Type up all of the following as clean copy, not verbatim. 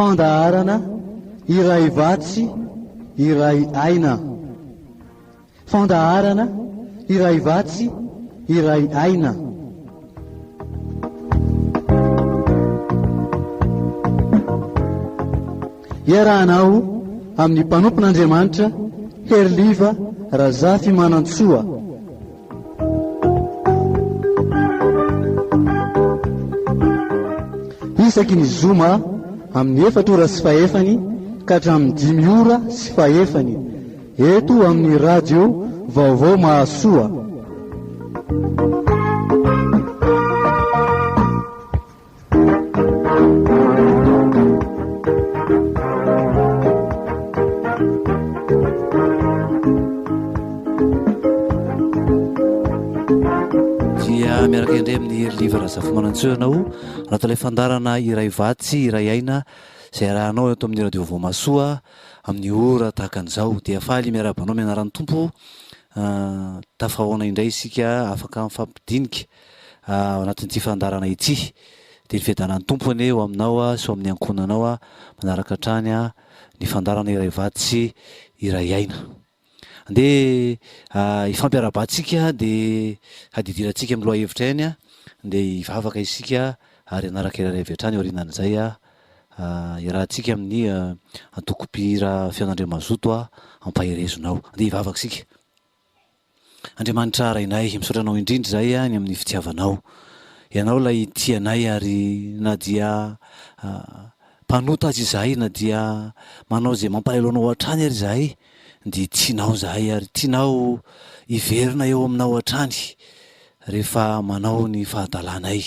Fandaharana iray vatsy iray aina. Fandaharana iray vatsy iray aina. Iarahanao amin'ny mpanompon'Andriamanitra Heriliva Razafimanantsoa. Isaky ny zoma amin'ny efatra ora sy fahefany ka hatramin'ny dimy ora sy fahefany eto amin'ny radio Vaovao Mahasoa. Dia miaraka indray amin'ny Herilia Razafimanantsoa ianao anaty ilay fandaharana iray vatsy iray aina izay arahanao eto amin'ny radio Vaovao Mahasoa amin'ny ora tahaka an'izao. Dia faly miarahaba anao amin'ny anaran'ny Tompo. Tafahaona indray isika afaka mifampidinika ao anatin'ity fandaharana ity. Dia ny fiadanan'ny Tompo anie ho aminao sy ho amin'ny ankohonanao manaraka hatrany ny fandaharana iray vatsy iray aina. Andeha hifampiarahabantsika dia hadidirantsika amin'ny lohahevitra ihany dia hivavaka isika ary hanaraka iray avy hatrany aorianan'izay iarahantsika amin'ny antoko mpihira Feon'Andriamazoto ampaherezonao. Andeha hivavaka isika. Andriamanitra Rainay, misaotra Anao indrindra izahay ny amin'ny fitiavanao. Ianao ilay tia anay ary na dia mpanota aza izahay, na dia manao izay mampalahelo Anao hatrany ary izahay, dia tianao izahay ary tianao hiverina eo aminao hatrany rehefa manao ny fahadalanay.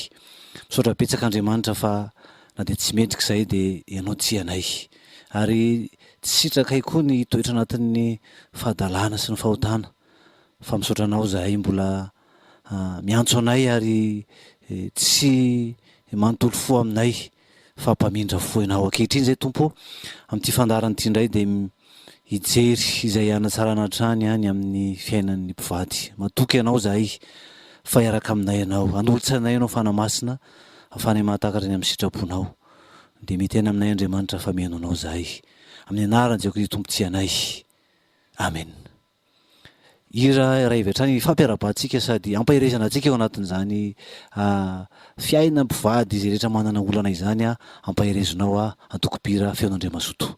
Misaotra betsaka Andriamanitra fa na dia tsy mendrika izahay dia Ianao tia anay. Ary tsy sitrakay koa ny hitoetra anatin'ny fahadalana sy ny fahotana fa misaotra anao izahay mbola miantso anay ary tsy manontolo fo aminay fa mpamindra fo ianao. Ankehitriny izay Tompo ô, amin'ity fandaharana ity indray dia hijery izay hanatsarana hatrany ny amin'ny fiainan'ny mpivady. Matoky anao izahay fa hiaraka aminay ianao. Hanolotsainay ianao Fanahy Masina ahafahanay mahatakatra ny amin'ny sitraponao. Dia miteny aminay Andriamanitra fa mihaino anao izahay. Amin'ny anaran'i Jesoa Kristy Tompo tia anay. Amen. Hira iray avy hatrany ifampiarahabantsika sady ampaherezana antsika ao anatin'izany fiainana mpivady izay rehetra manana olana izany ampaherezonao aho antoko mpihira Feon'Andriamazoto.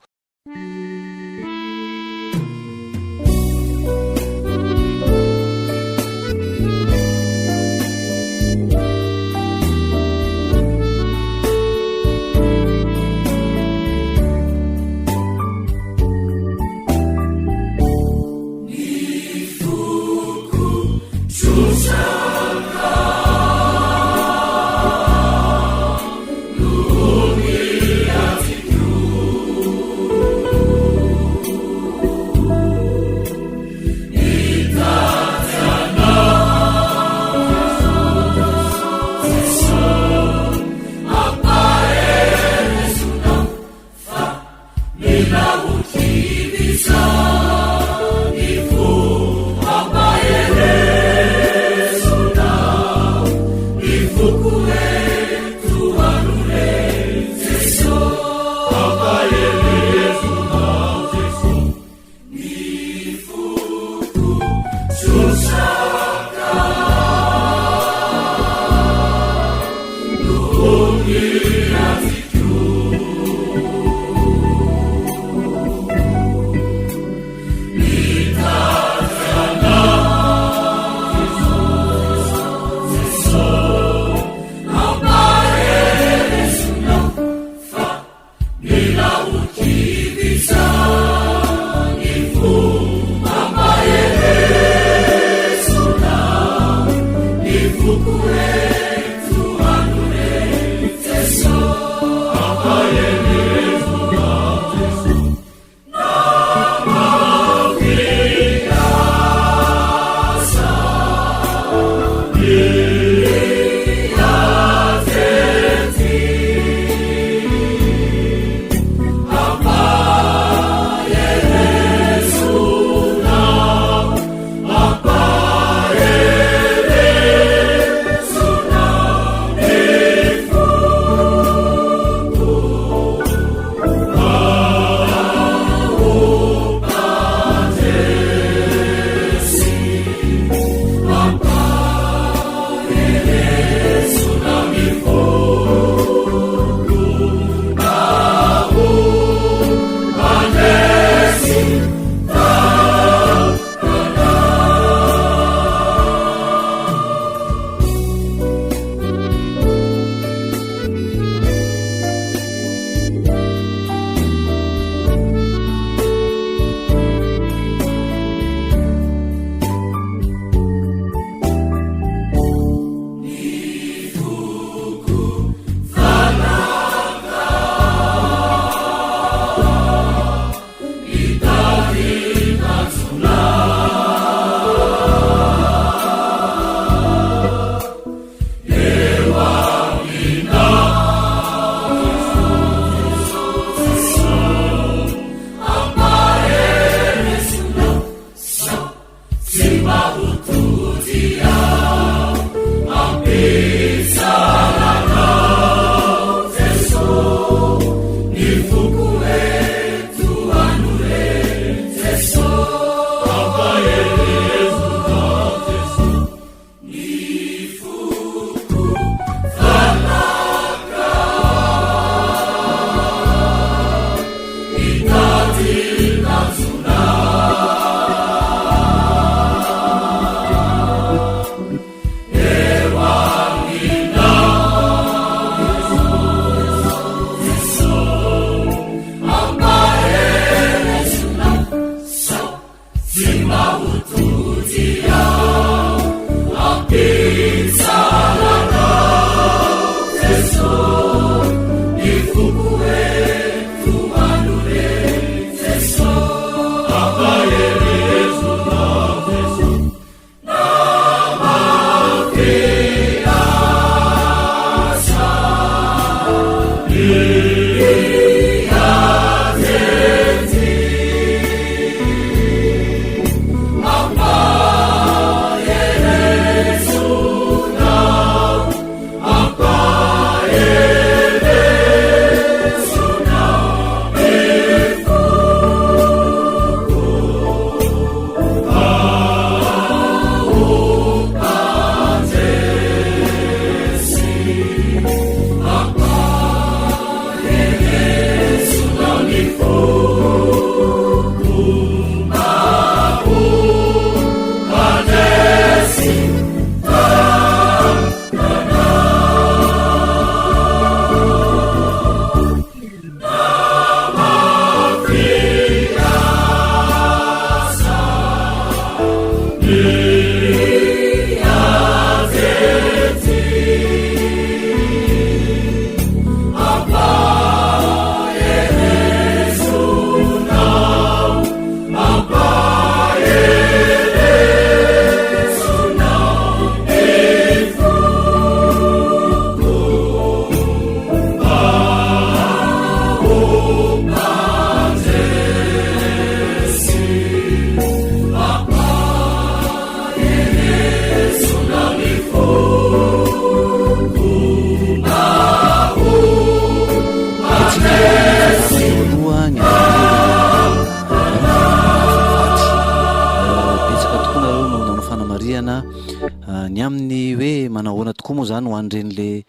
manahoana tokoa moa izany ho an'ireny le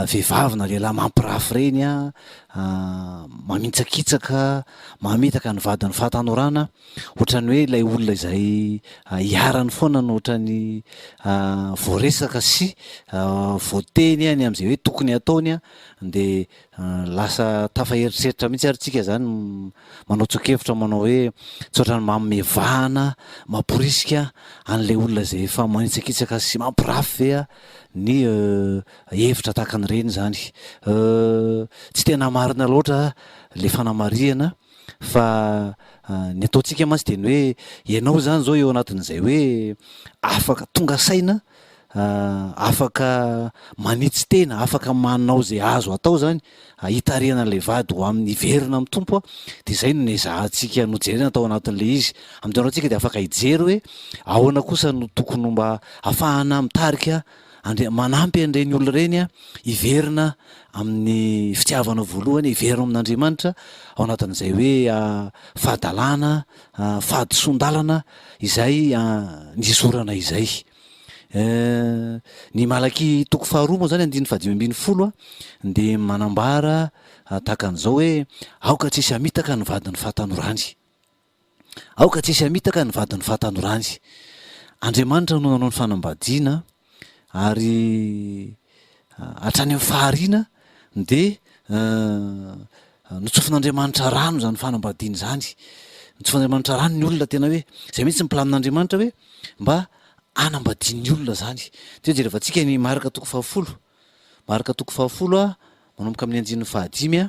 vehivavy na lehilahy mampirafy ireny an, mamintsakitsaka, mamitaka ny vadiny fahatanorana, ohatran'ny hoe ilay olona izay iharany foana no ohatran'ny voaresaka sy voateny ny amin'izay hoe tokony hataony dia Lasa tafaeritreritra mihitsy ary tsika zany manao tsoa-kevitra manao hoe tsy ohatran'ny manome vahana, mamporisika an'ilay olona izay efa manitsakitsaka sy mampirafy ve ny hevitra tahaka an'ireny zany. Tsy tena marina loatra ilay fanamarihana fa ny ataontsika mantsy dia ny hoe ianao zany zao eo anatin'izay hoe afaka tonga saina Afaka manitsy tena, afaka manao izay azo atao izany hitarihana an'ilay vady ho amin'ny hiverina amin'ny Tompo dia izay no nezahantsika nojerena tao anatin'ilay izy. Amin'ny taona antsika dia afaka hijery hoe ahoana kosa no tokony mba hahafahana mitarika andre manampy an'ireny olona ireny hiverina amin'ny fitiavana voalohany, hiverina amin'Andriamanitra ao anatin'izay hoe fahadalana, fahadisoan-dalana izay nizorana izay. Ny Malakia toko faharoa moa izany andininy fahadimy ambin'ny folo dia manambara tahaka an'izao hoe aoka tsy hisy hamitaka ny vadin'ny fahatanorany. Aoka tsy hisy hamitaka ny vadin'ny fahatanorany. Andriamanitra no nanao ny fanambadiana ary hatrany amin'ny fahariana dia notsofin'Andriamanitra rano izany fanambadiana izany. Notsofin'Andriamanitra rano ny olona tena hoe izay mihitsy ny planin'Andriamanitra hoe mba hanambadian'ny olona izany. Dia jerevantsika ny Marka toko fahafolo. Marka toko fahafolo manomboka amin'ny andininy fahadimy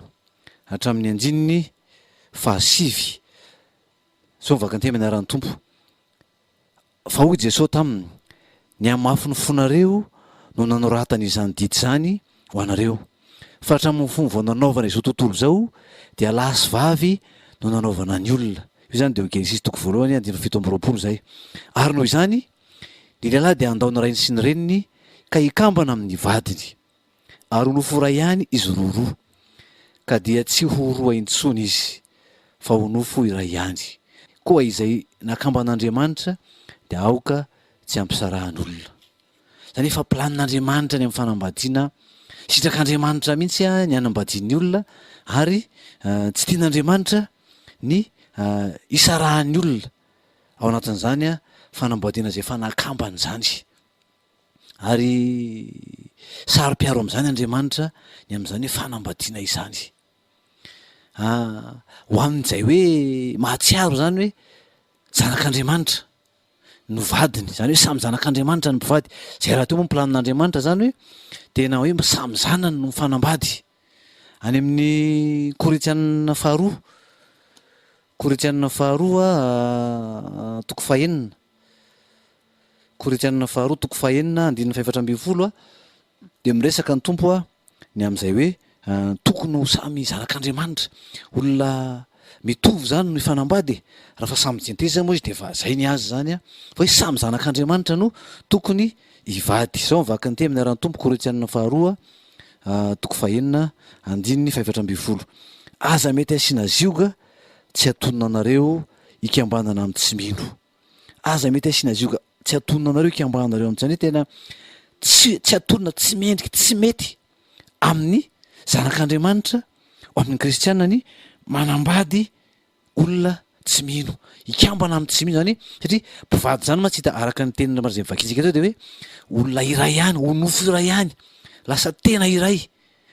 hatramin'ny andininy fahasivy. Izao ny vakanteny amin'ny anaran'ny Tompo. Fa hoy Jesoa taminy, Ny hamafin'ny fonareo no nanoratany izany didy izany ho anareo. Fa hatramin'ny fony vao nanaovana izao tontolo izao dia lahy sy vavy no nanaovana ny olona. Io izany dia ao Genesisy toko voalohany andininy 27 izay. Ary noho izany, ny lehilahy dia handao ny rainy sy ny reniny ka hikambana amin'ny vadiny. Ary ho nofo iray ihany izy roroa. Ka dia tsy ho roa intsony izy, fa ho nofo iray ihany. Koa izay nakamban'Andriamanitra dia aoka tsy hampisarahan'olona. Izany efa planin'Andriamanitra ny amin'ny fanambadiana, sitrak'Andriamanitra mihitsy ny hanambadian'ny olona ary tsy tian'Andriamanitra ny hisarahan'ny olona ao anatin'izany fanambadiana izay efa nakambany izany. Ary saro-piaro amin'izany Andriamanitra ny amin'izany hoe fanambadiana izany. Ho amin'izay hoe mahatsiaro izany hoe zanak'Andriamanitra no vadiny, izany hoe samy zanak'Andriamanitra ny mpivady. Izay rahateo moa ny planin'Andriamanitra izany hoe tena hoe samy zanany no mifanambady. Any amin'ny Korintianina faharoa, Korintianina faharoa toko fahenina, Korintianina faharoa toko fahenina andininy fahefatra ambin'ny folo dia miresaka ny Tompo ny amin'izay hoe tokony ho samy zanak'Andriamanitra, olona mitovy izany no hifanambady e, raha fa samy jentilisa moa izy dia efa zay ny azy izany an, fa hoe samy zanak'Andriamanitra no tokony hivady. Izao ny vakin'ny teny amin'ny anaran'ny Tompo, Korintianina faharoa toko fahenina andininy fahefatra ambin'ny folo. Aza mety asiana zioga tsy hatonina anareo hikambanana amin'ny tsy mino. Aza mety asiana zioga tsy hatonina anareo hikambananareo amin'izany hoe tena tsy tsy hatonina, tsy mendrika, tsy mety amin'ny zanak'Andriamanitra ho amin'ny kristiana ny manambady olona tsy mino. Hikambana amin'ny tsy mino zany satria mpivady zany mantsy hita araka ny tenin'Andriamanitra izay novakintsika teo dia hoe olona iray ihany, ho nofo iray ihany, lasa tena iray.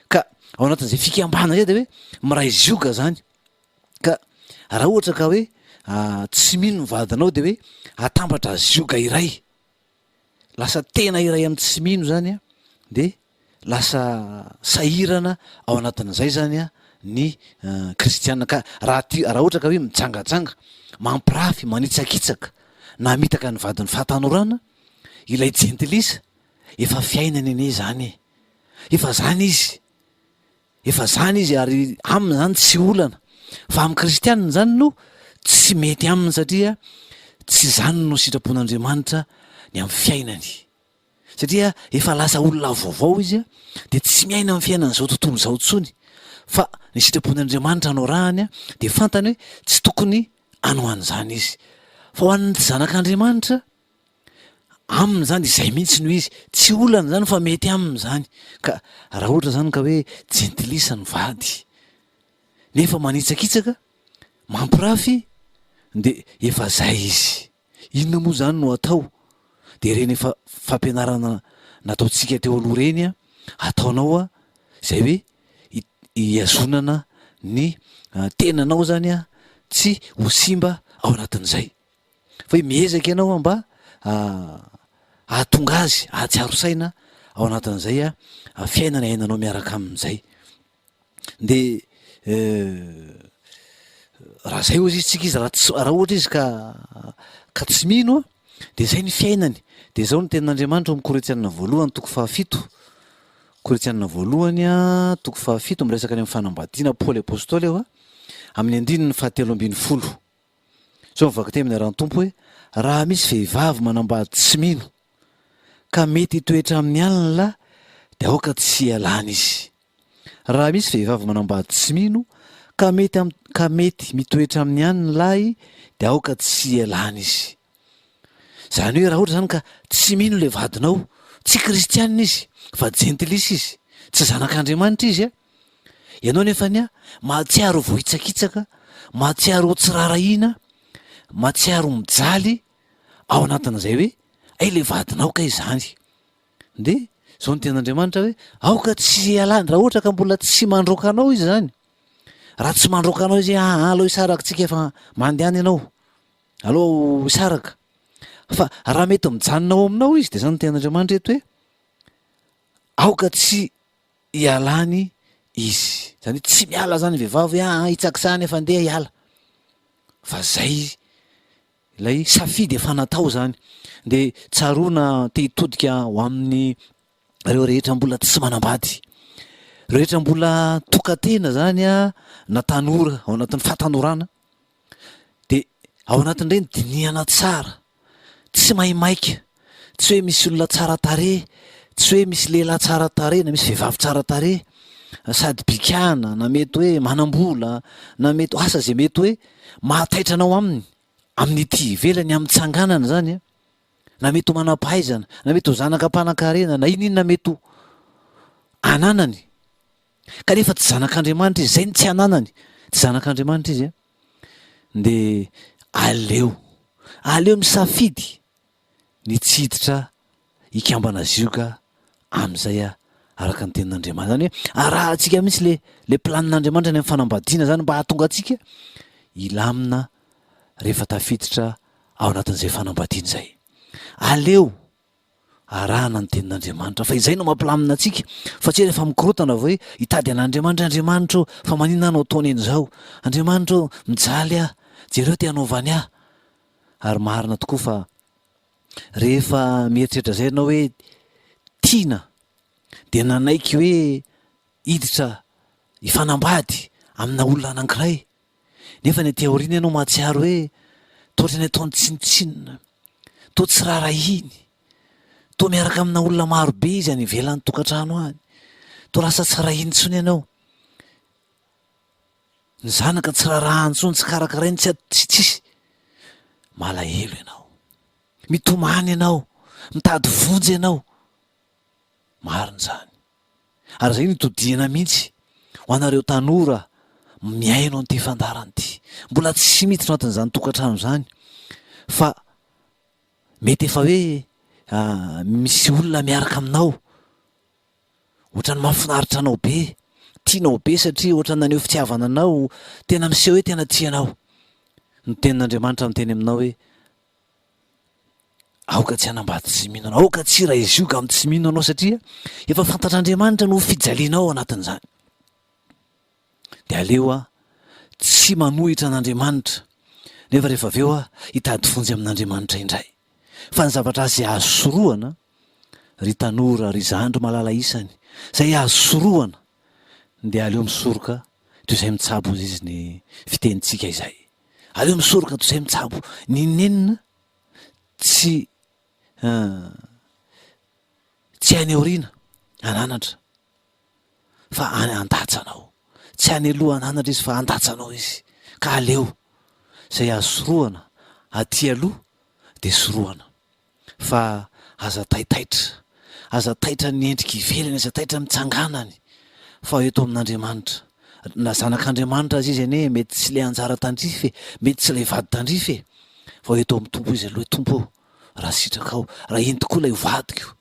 Ka ao anatin'izay fikambana izay dia hoe miray zioga zany. Ka raha ohatra ka hoe tsy mino ny vadinao dia hoe atambatra zioga iray, lasa tena iray amin'ny tsy mino zany an, dia lasa sahirana ao anatin'izay zany an ny kristiana. Ka raha ty, raha ohatra ka hoe mijangajanga, mampirafy, manitsakitsaka, na hamitaka ny vadin'ny fahatanorana, ilay jentilisa, efa fiainany anie izany e! Efa zany izy. Efa zany izy ary aminy zany tsy olana fa amin'ny kristianina zany no tsy mety aminy satria tsy zany no sitrapon'Andriamanitra ny amin'ny fiainany satria efa lasa olona vaovao izy dia tsy miaina amin'ny fiainan'izao tontolo izao intsony fa ny sitrapon'Andriamanitra no arahany dia fantany hoe tsy tokony hanao an'izany izy fa ho an'ny tsy zanak'Andriamanitra. Aminy izany izay mihitsy no izy, tsy olana izany fa mety aminy izany. Ka raha ohatra izany ka hoe jentilisa ny vady nefa manitsakitsaka, mampirafy dia efa zay izy. Inona moa izany no atao? Dia ireny efa fampianarana nataontsika teo aloha ireny ataonao izay hoe hihazonana ny tenanao izany tsy ho simba ao anatin'izay. Fa hoe miezaka ianao mba hahatonga azy hahatsiaro saina ao anatin'izay fiainana iainanao miaraka aminy izay. Dia raha izay hozy izy tsika izy raha tsy raha ohatra izy ka ka tsy mino dia izay ny fiainany. Dia izao ny tenin'Andriamanitra ao amin'ny Korintiana voalohany toko fahafito. Korintiana voalohany toko fahafito miresaka ny amin'ny fanambadiana Paoly Apostoly eo amin'ny andininy fahatelo ambin'ny folo. Izao ny vakiteny amin'ny anaran'ny Tompo hoe, Raha misy vehivavy manambady tsy mino, ka mety hitoetra aminy ihany ny lahy, dia aoka tsy hialany izy. Raha misy vehivavy manambady tsy mino, ka mety am, ka mety mitoetra aminy ihany ny lahy, dia aoka tsy hialany izy. Izany hoe raha ohatra izany ka tsy mino ilay vadinao, tsy kristianina izy, fa jentilisa izy, tsy zanak'Andriamanitra izy, Ianao nefa anie mahatsiaro ho voahitsakitsaka, mahatsiaro ho tsy raharahiana, mahatsiaro ho mijaly ao anatin'izay hoe hay ilay vadinao kay izany. Dia izao no tenin'Andriamanitra hoe aoka tsy hialany raha ohatra ka mbola tsy mandroaka anao izy izany. Raha tsy mandroaka anao izy hoe aa aleo hisaraka tsika fa mandehana ianao. Aleo hisaraka. Fa raha mety mijanona ao aminao izy dia izany no tenin'Andriamanitra eto hoe aoka tsy ialany izy. Zany hoe tsy miala zany ny vehivavy hoe aa hitsakitsahana efa ndeha hiala. Fa zay ilay safidy efa natao zany. De tsaroana te hitodika ho amin'ny reo rehetra mbola tsy manambady. Reo rehetra mbola tokan-tena zany an, na tanora ao anatin'ny fahatanorana. Dia ao anatin'ireny dinihana tsara, tsy maimaika, tsy hoe misy olona tsara tarehy, tsy hoe misy lehilahy tsara tarehy na misy vehivavy tsara tarehy, sady bikàna na mety hoe manam-bola na mety asa izay mety hoe mahataitra anao aminy, amin'ny ety ivelany, amin'ny tsanganana izany an, na mety ho manam-pahaizana, na mety ho zanaka mpanankarena na inona inona mety ho ananany. Kanefa tsy zanak'Andriamanitra izy, izay no tsy ananany, tsy zanak'Andriamanitra izy an, dia aleo, aleo misafidy ny tsy hiditra hikambana zioga amin'izay araka ny tenin'Andriamanitra. Izany hoe arahantsika mihitsy le le planin'Andriamanitra ny amin'ny fanambadiana izany mba hahatonga antsika hilamina rehefa tafiditra ao anatin'izay fanambadiana izay. Aleo arahana ny tenin'Andriamanitra fa izay no mampilamina antsika fa tsy hoe rehefa mikorontana vao hoe hitady an'Andriamanitra Andriamanitra ô fa maninona aho no ataony an'izao Andriamanitra ô mijaly aho jereo ty anaovany ahy ary marina tokoa fa rehefa mieritreritra izay ianao hoe tiana dia nanaiky hoe hiditra hifanambady amina olona anankiray Nefa ny aty aoriana ianao mahatsiaro hoe toa ohatran'ny ataony tsinontsinona, toa tsy raharahiany, toa miaraka amina olona maro be izy any ivelan'ny tokantrano any, toa lasa tsy raharahiany intsony ianao. Ny zanaka tsy raharahany intsony, tsy karakarainy, tsy tsy tsisy. Malahelo ianao. Mitomany ianao, mitady vonjy ianao. Marina izany. Ary izay no itodihana mihitsy ho anareo tanora mihaino an'ity fandaharana ity. Mbola tsy miditra ao anatin'izany tokantrano izany fa mety efa hoe misy olona miaraka aminao, ohatran'ny mahafinaritra anao be, tianao be satria ohatran'ny naneho fitiavana anao, tena miseho hoe tena tia anao. Ny tenin'Andriamanitra miteny aminao hoe Aoka tsy hanambady tsy mino anao, aoka tsy hiray zioga amin'ny tsy mino anao satria efa fantatr'Andriamanitra no fijalianao ao anatin'izany. Dia aleo aho tsy manohitra an'Andriamanitra nefa rehefa avy eo aho hitady vonjy amin'Andriamanitra indray. Fa ny zavatra izay azo sorohana, ry tanora, ry zandry malala isany, izay azo sorohana dia aleo misoroka toy izay mitsabo hozy izy ny fitenintsika izay. Aleo misoroka toy izay mitsabo. Ny nenina tsy tsy any aoriana hananatra fa any handatsa anao. Tsy any aloha hananatra izy fa handatsa anao izy. Ka aleo izay azo sorohana aty aloha dia sorohana. Fa. Aza taitaitra. Aza taitra ny endrika ivelany, aza taitra ny tsanganany, fa eto amin'Andriamanitra. Na zanak'Andriamanitra aza izy anie mety tsy ilay anjara tandrify e, mety tsy ilay vady tandrify e, fa eto amin'ny Tompo izy aloha hoe Tompo ô, raha sitrakao, raha iny tokoa ilay vadiko,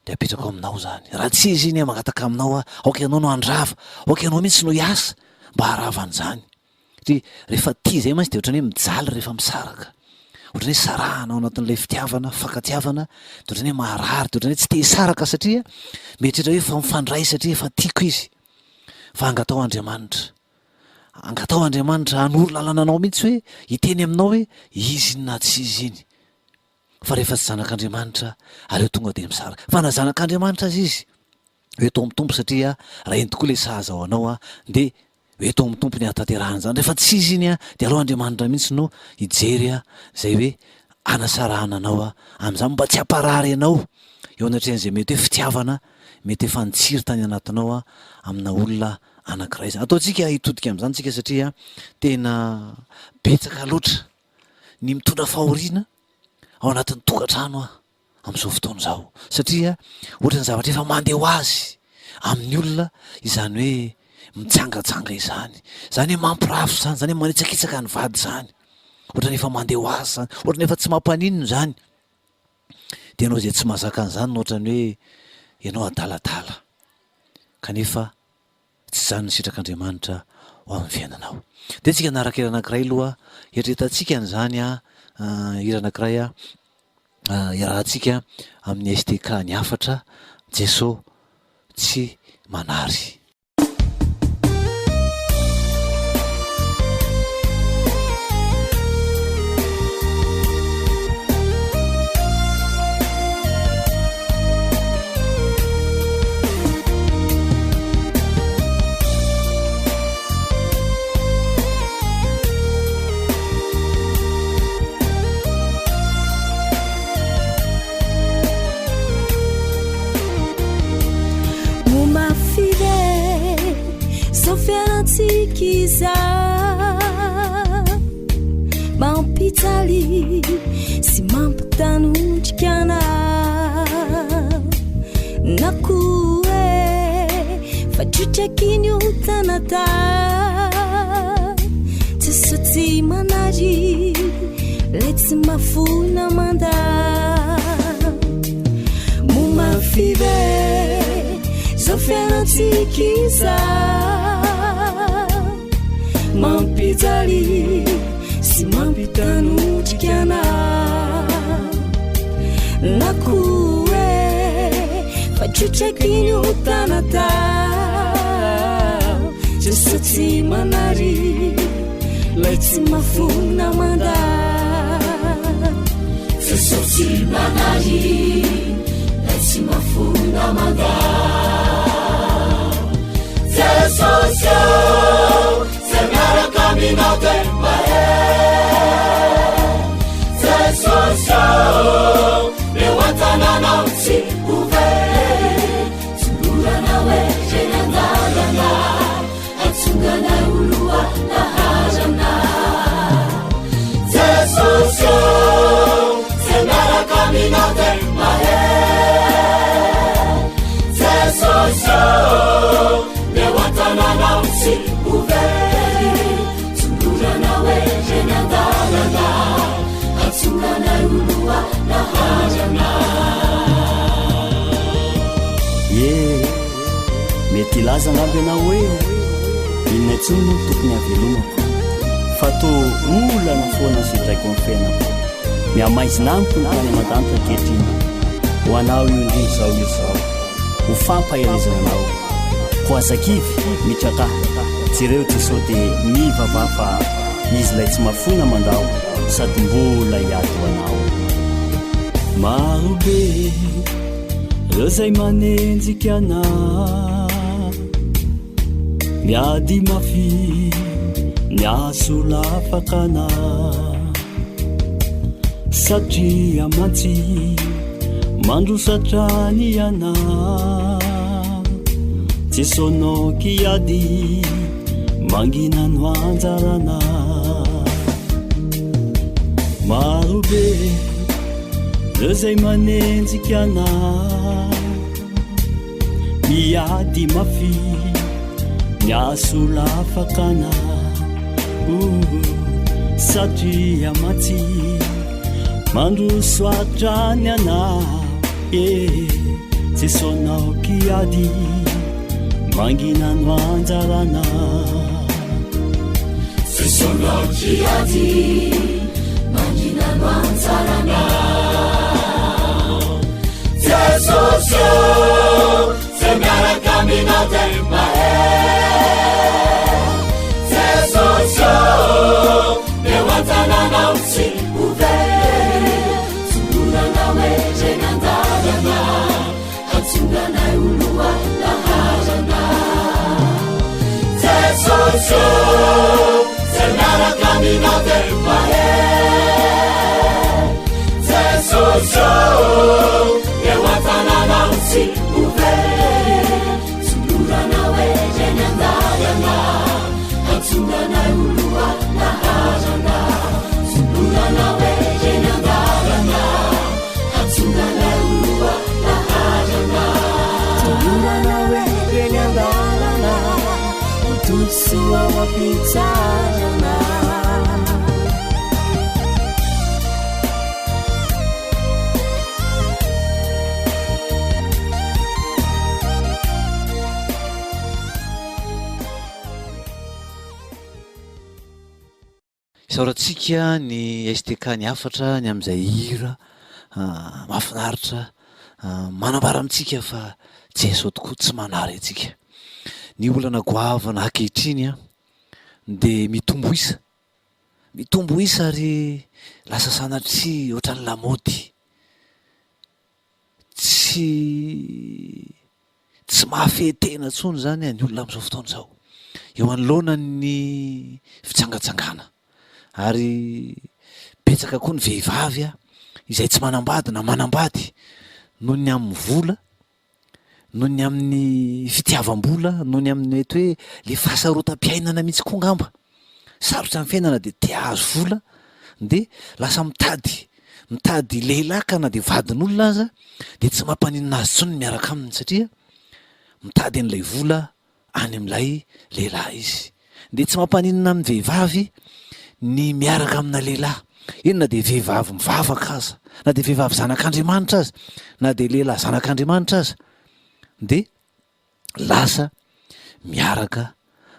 dia apetrako aminao izany. Raha tsy izy iny, mangataka aminao aho, aoka ianao no handrava, aoka ianao mihitsy no hiasa mba haharava an'izany. Satria rehefa tia izay mantsy dia ohatran'ny hoe mijaly rehefa misaraka. Ohatran'ny hoe sarahana ao anatin'ilay fitiavana, fifankatiavana, dia ohatran'ny hoe maharary, dia ohatran'ny hoe tsy te hisaraka satria mieritreritra hoe efa mifandray satria efa tiako izy. Fa angataho Andriamanitra. Angataho Andriamanitra hanoro lalana anao mihitsy hoe hiteny aminao hoe izy iny na tsy izy iny. Fa rehefa tsy zanak'Andriamanitra, aleo tonga dia misaraka. Fa na zanak'Andriamanitra aza izy, eto amin'ny Tompo satria raha iny tokoa ilay sahaza ho anao dia eto amin'ny Tompo ny hahatanterahana izany. Rehefa tsy izy iny dia aleo Andriamanitra mihitsy no hijery izay hoe hanasarahana anao amin'izany mba tsy hamparary anao eo anatrehan'izay mety hoe fitiavana mety efa nitsiry tany anatinao amina olona anankiray izany. Ataontsika hitodika amin'izany isika satria tena betsaka loatra ny mitondra fahoriana ao anatin'ny tokantrano amin'izao fotoana izao satria ohatran'ny zavatra efa mandeha ho azy amin'ny olona izany hoe mijangajanga izany, izany hoe mampirafy izany, izany hoe manitsakitsaka ny vady izany, ohatran'ny efa mandeha ho azy izany, ohatran'ny efa tsy mampaninona izany, dia ianao izay tsy mahazaka an'izany no ohatran'ny hoe ianao adaladala kanefa Tsy izany ny sitrak'Andriamanitra ho amin'ny fiainanao. Dia tsika hanaraka hira anankiray aloha, eritreretantsika an'izany hira anankiray iarahantsika amin'ny STK ny hafatra, Jeso tsy manary. Mampijaly sy mampitanondrika anah na koa hoe fa trotraky ny ota natao. Jesoa tsy manary lay tsy mahafoina mandà. Moa mafy ve zao fiainantsika izao? Mampijaly sy mampitanotrika anah na koa hoe fa trotraky ny ota natao. Jesoa tsy manary lay tsy mahafoina mandà. Jesoa tsy manary lay tsy mahafoina mandà. Jesosy ô, zay miaraka aminao dia mahery. Jesosy ô, eo an-tananao tsy ho very. Tsy mborana hoe eny an-dalana, hatsonganay ho loha laharana. Jesosy ô, zay miaraka aminao dia mahery. Jesosy ô, eo an-tananao tsy ho very. Tolorana hoe eny an-dalana, hatsonganay ho loha laharana. Ye, mety hilaza angamba ianao hoe inona intsony moa no tokony havelomako fa toa olana foana no sedraiko amin'ny fiainako. Mihamaizina amiko ny tany aman-danitra ankehitriny. Ho anao io indrindra izao hira izao, ho fampaherezana anao. Koa aza kivy, mitrakà, jereo Jeso dia mivavaha fa Izy ilay tsy mahafoina mandao sady mbola hiady ho anao. Marobe ireo izay manenjika anah, miady mafy ny hahasolafaka anah. Satria mantsy mandroso hatrany ianao Jeso no kiady mangina no anjaranao Marobe. Ireo izay manenjika anah Miady mafy Ny asolafaka anah Satria mantsy Mandroso hatrany anah Eh, Jesonao kiady Mangina no anjarana Jesonao kiady Mangina no anjarana Jesosy ô Zay miaraka aminao dia mahery Jesosy ô Eo an-tananao tsy ho very Tolorana hoe reny an-dalana Hahatonga anay ho loha laharana. Jesosy ô, zay miaraka aminao dia mahery. Jesosy ô, eo an-tananao tsy ho very. Tolorana hoe eny an-dalana. Hahatonga anay ho loha laharana. Tolorana hoe eny an-dalana. Hahatonga anay ho loha laharana. Tolorana hoe eny an-dalana. Ho todisoa ho am-pitsarana. Isaorantsika ny STK ny hafatra ny amin'izay hira mahafinaritra manambara amintsika fa Jeso tokoa tsy manary antsika. Ny olana goavana ankehitriny dia mitombo isa, mitombo isa ary lasa sanatria ohatran'ny lamaody. Tsy tsy mahafehy tena intsony izany ny olona amin'izao fotoana izao, eo anoloanan'ny fijangajangana. Ary betsaka koa ny vehivavy izay tsy manambady na manambady noho ny amin'ny vola, noho ny amin'ny fitiavam-bola, noho ny amin'ny mety hoe le fahasarotam-piainana mihitsy koa angamba. Sarotra ny fiainana dia te hahazo vola dia lasa mitady mitady lehilahy ka na dia vadin'olona aza dia tsy mampaninona azy intsony ny miaraka aminy satria mitady an'ilay vola any amin'ilay lehilahy izy. Dia tsy mampaninona amin'ny vehivavy ny miaraka amina lehilahy, eny na dia vehivavy mivavaka aza, na dia vehivavy zanak'Andriamanitra aza, na dia lehilahy zanak'Andriamanitra aza dia lasa miaraka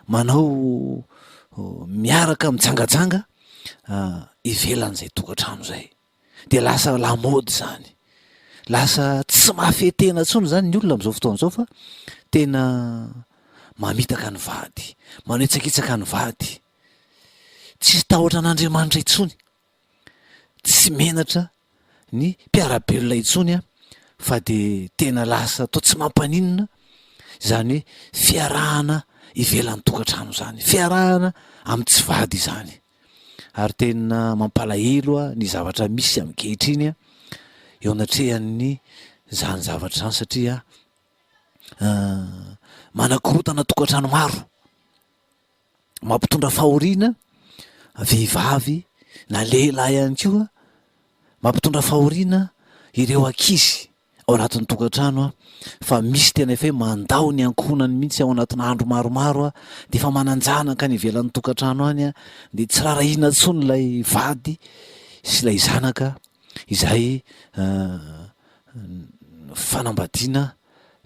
manao miaraka mijangajanga ivelan'izay tokantrano izay. Dia lasa lamaody izany. Lasa tsy mahafehy tena intsony izany ny olona amin'izao fotoana izao fa tena mamitaka ny vady, manitsakitsaka ny vady. Tsisy tahotra an'Andriamanitra intsony. Tsy menatra ny mpiara-belona intsony an, fa dia tena lasa toa tsy mampaninona izany hoe fiarahana ivelan'ny tokantrano izany, fiarahana amin'ny tsy vady izany. Ary tena mampalahelo ny zavatra misy ankehitriny eo anatrehan'ny izany zavatra izany satria manakorontana tokantrano maro. mampitondra fahoriana vehivavy na lehilahy ihany koa, mampitondra fahoriana ireo ankizy ao anatin'ny tokantrano fa misy tena efa hoe mandao ny ankohonany mihitsy ao anatina andro maromaro dia efa manan-janaka any ivelan'ny tokantrano any dia tsy rarahiana intsony ilay vady sy ilay zanaka izay fanambadiana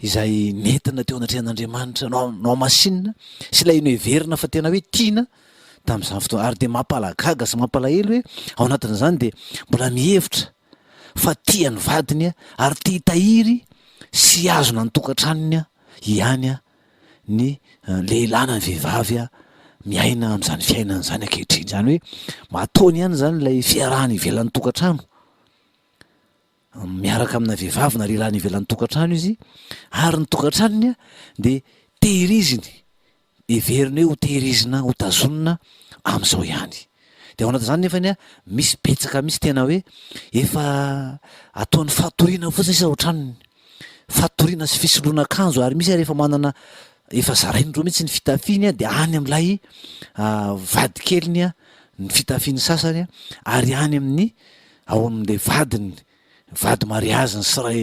izay nentina teo anatrehan'Andriamanitra nohamasinina sy ilay noheverina fa tena hoe tiana tamin'izany fotoana. Ary dia mampalagaga sy mampalahelo hoe ao anatin'izany dia mbola mihevitra fa tia ny vadiny ary te hitahiry sy hihazona ny tokantranony ihany ny lehilahy na ny vehivavy miaina amin'izany fiainana izany ankehitriny. Izany hoe matoany ihany izany ilay fiarahana ivelan'ny tokantrano. Miaraka amina vehivavy na lehilahy any ivelan'ny tokantrano izy ary ny tokantranony dia tehiriziny, heveriny hoe ho tehirizina, ho tazonina amin'izao ihany. Dia ao anatin'izany nefany misy betsaka mihitsy tena hoe efa ataony fatoriana fotsiny sisa ao an-tranony, fatoriana sy fisoloana akanjo ary misy ary efa manana, efa zarainy roa mihitsy ny fitafiany dia any amin'ilay vadikeliny ny fitafiany sasany ary any amin'ny ao amin'ilay vadiny. vady mariaziny sy ray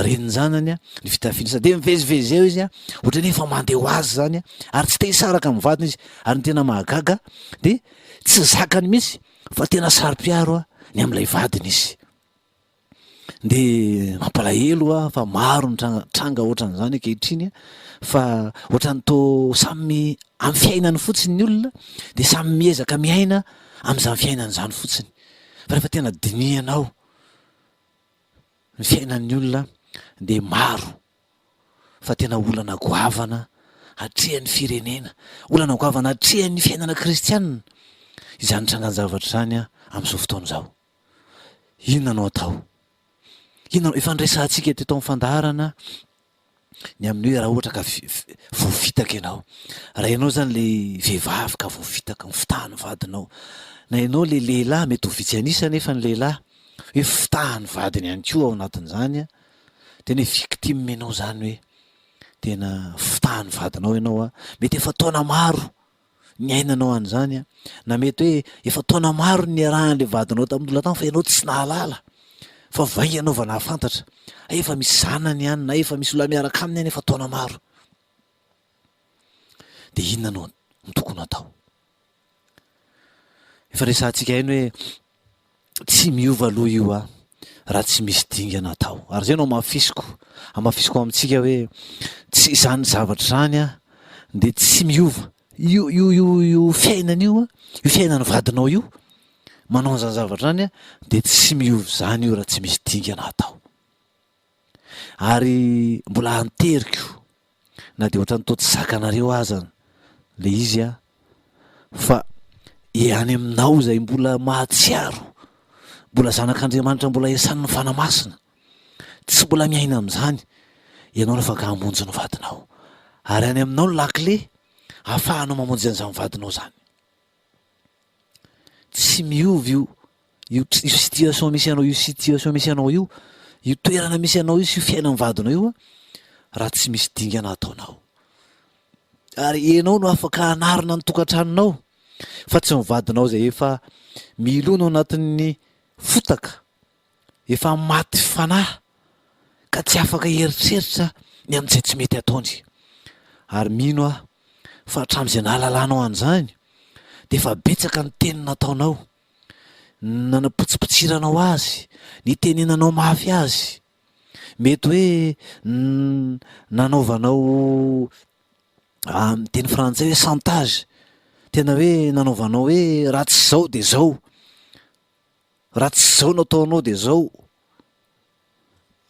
renin-janany a, ny fitafiany sady dia mivezivezy eo izy a, ohatran'ny hoe efa mandeha ho azy zany a, ary tsy te hisaraka amin'ny vadiny izy, ary ny tena mahagaga dia tsy zakany mihitsy fa tena saro-piaro ny amin'ilay vadiny izy. Dia mampalahelo aho fa maro ny tranga tranga ohatran'izany ankehitriny fa ohatran'ny toa samy amin'ny fiainany fotsiny ny olona dia samy miezaka miaina amin'izany fiainany izany fotsiny. Fa rehefa tena dinihanao ny fiainan'ny olona dia maro fa tena olana goavana atrehan'ny firenena, olana goavana atrehan'ny fiainana kristianina izany trangan-javatra izany amin'izao fotoana izao. Inona no atao? Inona no, efa niresahantsika teto amin'ny fandaharana ny amin'ny hoe raha ohatra ka voafitaka ianao. Raha ianao izany ilay vehivavy ka voafitaka, mifitaha ny vadinao. Na ianao ilay lehilahy, mety ho vitsy an'isa anefa ny lehilahy, hoe fitahan'ny vadiny ihany koa ao anatin'izany an, tena hoe victime ianao izany hoe tena fitahan'ny vadinao ianao an, mety efa taona maro niainanao an'izany an, na mety hoe efa taona maro niarahan'ilay vadinao tamin'ny olona tany fa ianao tsy nahalala fa vao ianao vao nahafantatra, hay efa misy zanany any na efa misy olona miaraka aminy any efa taona maro. Dia inona no tokony hatao? Efa resahantsika ihany hoe Tsy miova aloha io a, raha tsy misy dingana atao. Ary izay no hamafisiko, hamafisiko amintsika hoe tsy izany zavatra izany a, dia tsy miova. Io io io io fiainana io a, io fiainan'ny vadinao io, manao an'izany zavatra izany a, dia tsy miova izany io raha tsy misy dingana atao. Ary mbola anteriko na dia ohatran'ny toa tsy zakanareo aza le izy a, fa e any aminao izay mbola mahatsiaro, mbola zanak'Andriamanitra mbola iasan'ny Fanahy Masina, tsy mbola miaina amin'izany, ianao no afaka hamonjy ny vadinao. Ary any aminao ny lakile ahafahanao mamonjy an'izany vadinao izany. Tsy miova io io io situation misy anao io situation misy anao io, io toerana misy anao io sy io fiainan'ny vadinao io raha tsy misy dingana ataonao. Ary ianao no afaka hanarina ny tokantranonao fa tsy ny vadinao izay efa milona ao anatin'ny fotaka, efa maty fanahy ka tsy afaka hieritreritra ny amin'izay tsy mety ataony. Ary mino aho fa hatramin'izay nahalalanao an'izany dia efa betsaka ny teny nataonao, ny nanapotsipotsiranao azy, nitenenanao mafy azy. Mety hoe nanaovanao amin'ny teny frantsay hoe chantage, tena hoe nanaovanao hoe raha tsy izao dia izao. Raha tsy izao no ataonao dia izao.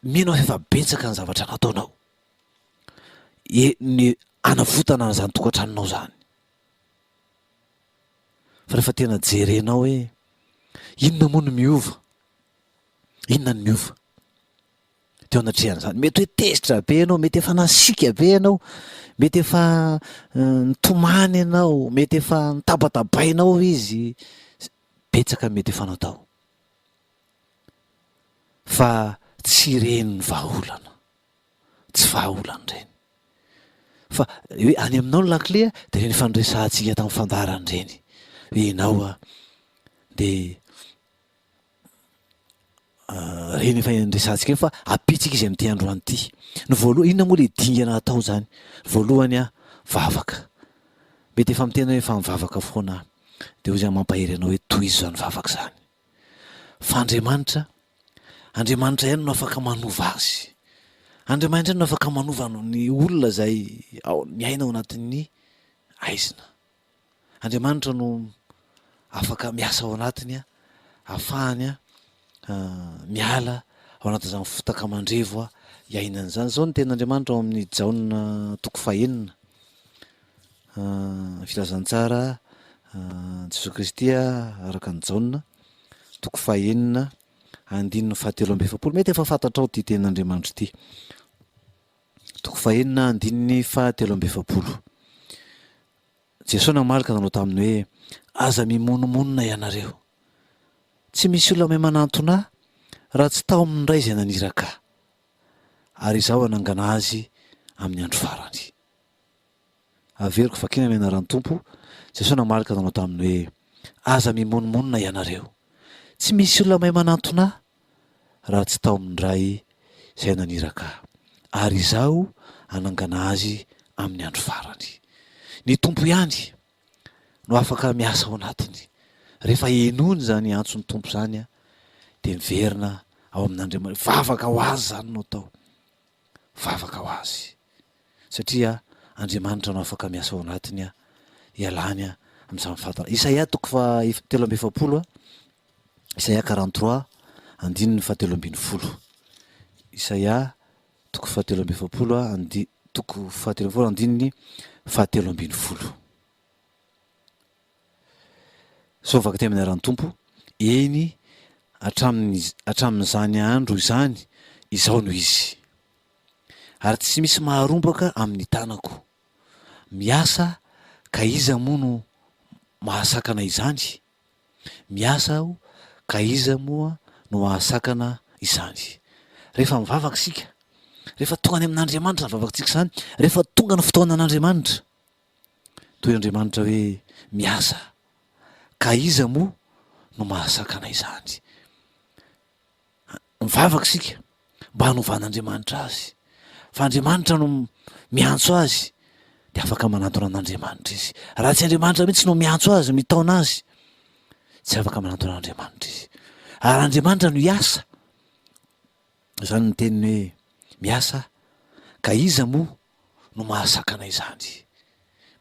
Mino aho fa efa betsaka ny zavatra nataonao. E, ny hanavotana an'izany tokantranonao izany. Fa rehefa tena jerenao hoe inona moa no miova? Inona no miova? Teo anatrehan'izany. Mety hoe tezitra be ianao, mety efa nasiaka be ianao, mety efa nitomany ianao, mety efa nitabatabainao izy. Betsaka ny mety efa natao. Fa tsy ireny ny vahaolana. Tsy vahaolana ireny. Fa hoe any aminao ny lakile dia ireny efa niresahantsika tamin'ny fandaharana ireny. Hoe ianao a, dia ireny efa niresahantsika ireny fa ampitsika izy amin'ity androany ity. Ny voalohany, inona moa ilay dingana atao izany? Voalohany a, vavaka. Mety efa miteny hoe efa mivavaka foana aho. Dia hoy izy mampahery anao hoe tohizo izany vavaka izany. Fa Andriamanitra, Andriamanitra ihany no afaka manova azy. Andriamanitra ihany no afaka manova ny olona izay ao, miaina ao anatin'ny haizina. Andriamanitra no afaka miasa ao anatiny, ahafahany miala ao anatin'izany fotaka mandrevo iainany izany. Izao ny tenin'Andriamanitra ao amin'ny Jaona toko fahenina. Filazantsara Jesoa Kristy araka an'i Jaona, toko fahenina, andininy fahatelo amby 40. Mety efa fantatrao ity tenin'Andriamanitra ity. Toko fahenina, andininy fahatelo amby 40. Jesoa namaly ka nanao taminy hoe, Aza mimonomonona ianareo. Tsy misy olona mahay manantona Ahy raha tsy tao amin'ny Ray izay naniraka Ahy. Ary Izaho hanangana azy amin'ny andro farany. Averiko vakiana ny anaran'ny Tompo, Jesoa namaly ka nanao taminy hoe, Aza mimonomonona ianareo. Tsy misy olona mahay manantona Ahy, raha tsy tao amin'ny Ray izay naniraka Ahy, ary Izaho hanangana azy amin'ny andro farany. Ny Tompo ihany no afaka miasa ao anatiny. Rehefa henoiny izany antson'ny Tompo izany, dia miverina ao amin'Andriamanitra. Vavaka ho azy izany no atao. Vavaka ho azy. Satria Andriamanitra no afaka miasa ao anatiny, hialany amin'izany fahatarana. Isaia toko faha 43, Isaia 43, andininy faha 13. Isaia toko faha 43, andi, toko faha 13, andininy faha 13. Sao vakiteny amin'ny anaran'ny Tompo, eny, hatramin'ny, hatramin'izany andro izany, izao no izy. Ary tsy misy maharombaka amin'ny tanako. Miasa ka iza moa no mahasakana izany? Miasa aho ka iza moa no mahasakana izany? Rehefa mivavaka isika, rehefa tonga any amin'Andriamanitra ny vavakantsika izany, rehefa tonga ny fotoanan'Andriamanitra, toy Andriamanitra hoe miasa ka iza moa no mahasakana izany? Mivavaka isika mba hanovan'Andriamanitra azy. Fa Andriamanitra no miantso azy, dia afaka manantona an'Andriamanitra izy. Raha tsy Andriamanitra mihitsy no miantso azy, mitaona azy, tsy afaka manantona an'Andriamanitra izy. Ary Andriamanitra no hiasa. Izany ny teniny hoe miasa, ka iza moa no mahasakana izany?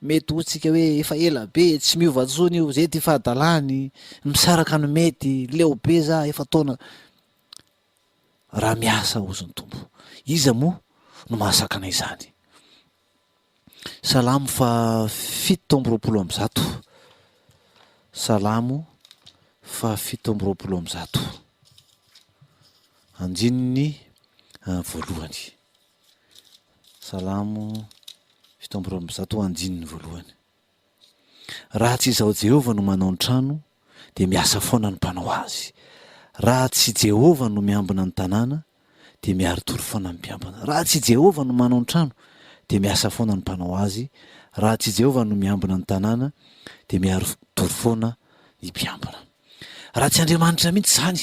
Mety ho tsika hoe efa ela be, tsy miova intsony io, zay ty fahadalany, misaraka no mety, leo be za, efa taona. Raha miasa hozy ny Tompo, iza moa no mahasakana izany? Salamo faha 127. Salamo faha 127. Andininy voalohany. Salamo 127 andininy voalohany. Raha tsy izaho Jehovah no manao ny trano, dia miasa foana ny mpanao azy. Raha tsy Jehovah no miambina ny tanàna, dia miari-tory foana ny mpiambina. Raha tsy Jehovah no manao ny trano, dia miasa foana ny mpanao azy. Raha tsy Jehovah no miambina ny tanàna, dia miari-tory foana ny mpiambina. Raha tsy Andriamanitra mihitsy izany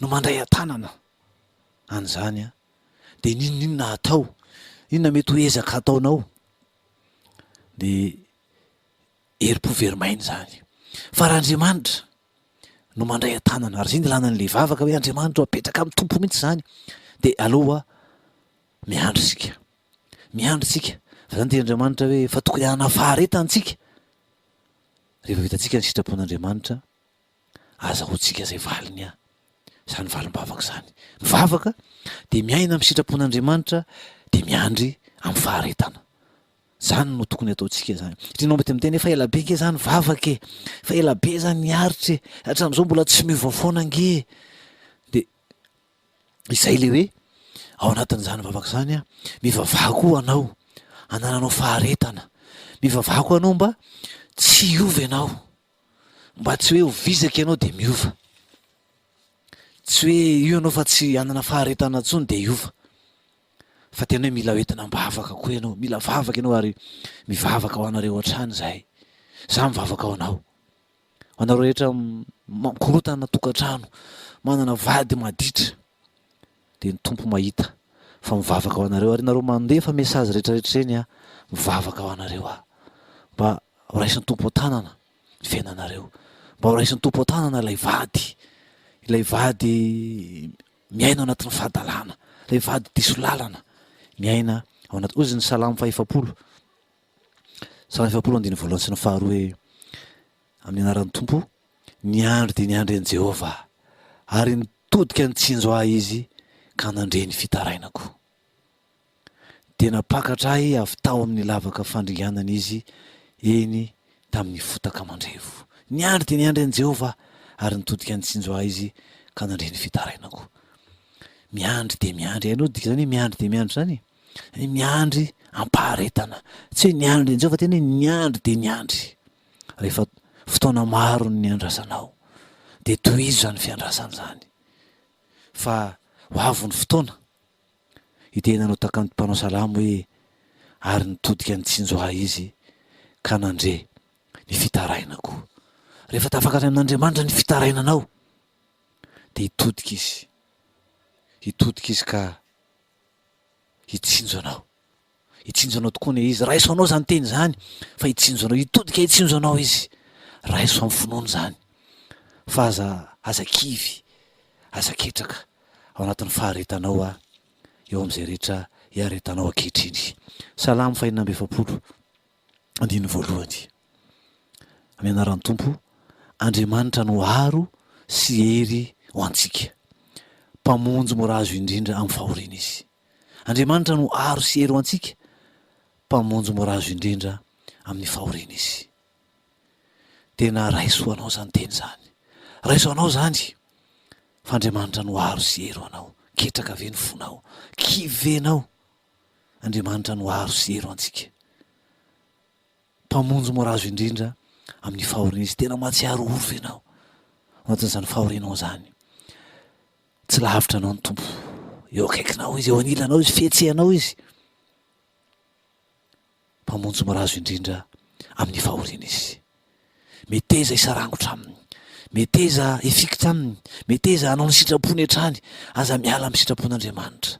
no mandray an-tanana an'izany, dia n'inon'inona atao, inona mety ho ezaka ataonao, dia herim-po very maina izany. Fa raha Andriamanitra no mandray an-tanana, ary izay no ilana an'ilay vavaka hoe Andriamanitra ô, apetraka amin'ny Tompo mihitsy izany, dia aleo miandry isika. Miandry isika. Fa izany tenin'Andriamanitra hoe fa tokony hanana faharetana isika. Rehefa vitantsika ny sitrapon'Andriamanitra, azahoantsika izay valiny an. Izany valim-bavaka izany. Mivavaka dia miaina amin'ny sitrapon'Andriamanitra dia miandry amin'ny faharetana. Izany no tokony ataontsika izany. Satria ianao mety miteny hoe fa ela be ange za nivavaka e, fa ela be za niaritra e, hatramin'izao mbola tsy miova foana ange e. Dia izay ilay hoe ao anatin'izany vavaka izany an, mivavaha koa anao, anananao faharetana. Mivavaha koa anao mba tsy hiova ianao. Mba tsy hoe ho vizaka ianao dia miova. Tsy hoe io ianao fa tsy hanana faharetana intsony dia hiova. Fa tena hoe mila hoentina am-bavaka koa ianao, mila vavaka ianao ary mivavaka ho anareo hatrany izahay. Izaho mivavaka ho anao. Ho anareo rehetra mikorontana tokantrano, manana vady maditra, dia ny Tompo mahita fa mivavaka ho anareo ary nareo mandefa message rehetra rehetra ireny aho mivavaka ho anareo aho mba ho raisin'ny Tompo an-tanana ny fiainanareo mba ho raisin'ny Tompo an-tanana ilay vady ilay vady miaina ao anatin'ny fahadalana ilay vady diso lalana miaina ao anaty hozy ny salamo faha-efapolo salamo 40 andininy voalohany sy ny faharoa hoe Amin'ny anaran'ny Tompo, niandry dia niandry an'i Jehovah aho, ary nitodika nitsinjo ahy Izy ka nandre ny fitarainako. Dia nampakatra ahy avy tao amin'ny lavaka fandringanana Izy, eny, tamin'ny fotaka mandrevo. Niandry dia niandry an'i Jehovah aho, ary nitodika nitsinjo ahy Izy ka nandre ny fitarainako. Miandry dia miandry. Hainao ny dikan'izany hoe miandry dia miandry izany? Hoe miandry am-paharetana. Tsy hoe niandry an'i Jehovah fa tena hoe niandry dia niandry. Rehefa fotoana maro no niandrasanao, dia tohizo izany fiandrasana izany. Fa ho avy ny fotoana hitenenanao tahaka ny mpanao salamo hoe, Ary nitodika nitsinjo ahy Izy ka nandre ny fitarainako. Rehefa tafakatra amin'Andriamanitra ny fitarainanao, dia hitodika Izy. Hitodika izy ka hitsinjo anao. Hitsinjo anao tokoa anie izy. Raiso anao izany teny izany fa hitsinjo anao. Hitodika hitsinjo anao izy. Raiso amin'ny finoana izany. Fa aza aza kivy, aza ketraka ao anatin'ny faharetanao aho eo amin'izay rehetra iaretanao ankehitriny. Salamo fahenina amby 40, andininy voalohany. Amin'ny anaran'ny Tompo, Andriamanitra no aro sy hery ho antsika. Mpamonjy mora azo indrindra amin'ny fahoriana Izy. Andriamanitra no aro sy hery ho antsika, Mpamonjy mora azo indrindra amin'ny fahoriana Izy. Tena raiso ho anao izany teny izany. Raiso ho anao izany fa Andriamanitra no aro sy hery ho anao. Ketraka ve ny fonao? Kivy ve ianao? Andriamanitra no aro sy hery ho antsika. Mpamonjy mora azo indrindra amin'ny fahoriana Izy. Tena mahatsiaro ory ve ianao ao anatin'izany fahorianao izany? Tsy lavitra anao ny Tompo. Eo akaikinao Izy, eo anilanao Izy, fihetsehanao Izy. Mpamonjy mirazo indrindra amin'ny fahoriana Izy. Meteza hisarangotra Aminy. Meteza hifikitra Aminy. Meteza hanao ny sitrapony hatrany. Aza miala amin'ny sitrapon'Andriamanitra.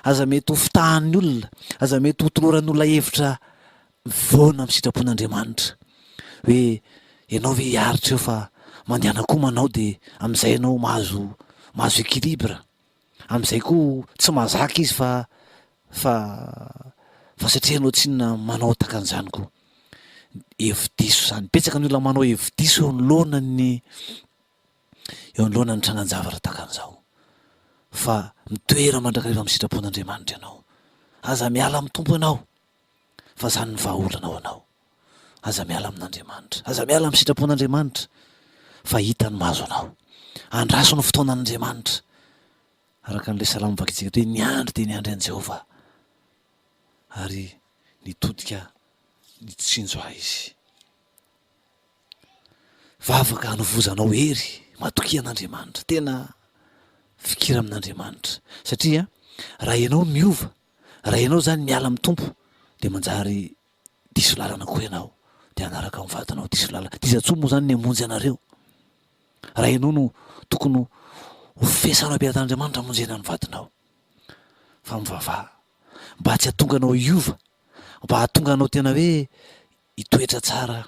Aza mety ho fitahan'ny olona. Aza mety ho toloran'ny olona hevitra mivoana amin'ny sitrapon'Andriamanitra. Hoe ianao ve hiaritra eo fa mandehana koa manao dia amin'izay ianao mahazo mahazo équilibre. Amin'izay koa tsy mahazaka izy fa fa fa satria ianao tsinona manao tahaka an'izany koa. Hevi-diso izany. Betsaka ny olona manao hevi-diso eo anoloana ny eo anoloana ny trangan-javatra tahaka an'izao. Fa mitoera mandrakariva amin'ny sitrapon'Andriamanitra ianao. Aza miala amin'ny Tompo ianao. Fa izany no vahaolana ho anao. Aza miala amin'Andriamanitra. Aza miala amin'ny sitrapon'Andriamanitra, fa hita ny mahazo anao. Andraso ny fotoanan'Andriamanitra. Araka an'ilay salamo vakintsika teo hoe, Niandry dia niandry an'i Jehovah, ary nitodika nitsinjo ahy Izy. Vavaka hanovozanao hery, matokia an'Andriamanitra. Tena fikira amin'Andriamanitra. Satria raha ianao miova, Raha ianao izany miala amin'ny Tompo dia manjary diso lalana koa ianao, dia hanaraka ny vadinao diso lalana. Dia iza intsony moa izany ny hamonjy anareo? Raha ianao no tokony ho fesanao am-pelatan'Andriamanitra hamonjena ny vadinao. Fa mivavaha mba tsy hahatonga anao hiova, mba hahatonga anao tena hoe hitoetra tsara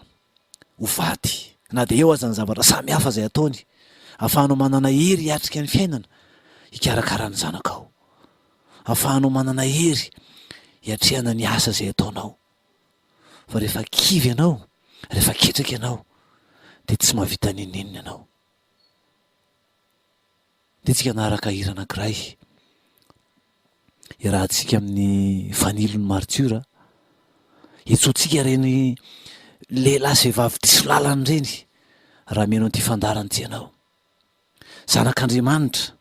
ho vady na dia eo aza ny zavatra samy hafa izay ataony, ahafahanao manana hery hiatrika ny fiainana, hikarakara ny zanakao, ahafahanao manana hery hiatrehana ny asa izay ataonao. Fa rehefa kivy ianao, rehefa ketraka ianao, dia tsy mahavita n'inon'inona ianao. Dia tsika hanaraka hira anankiray iarahantsika amin'ny fanilon'ny martiora. Iantsoantsika ireny lehilahy sy vehivavy diso lalana ireny raha mihaino an'ity fandaharana ity ianao. Zanak'Andriamanitra,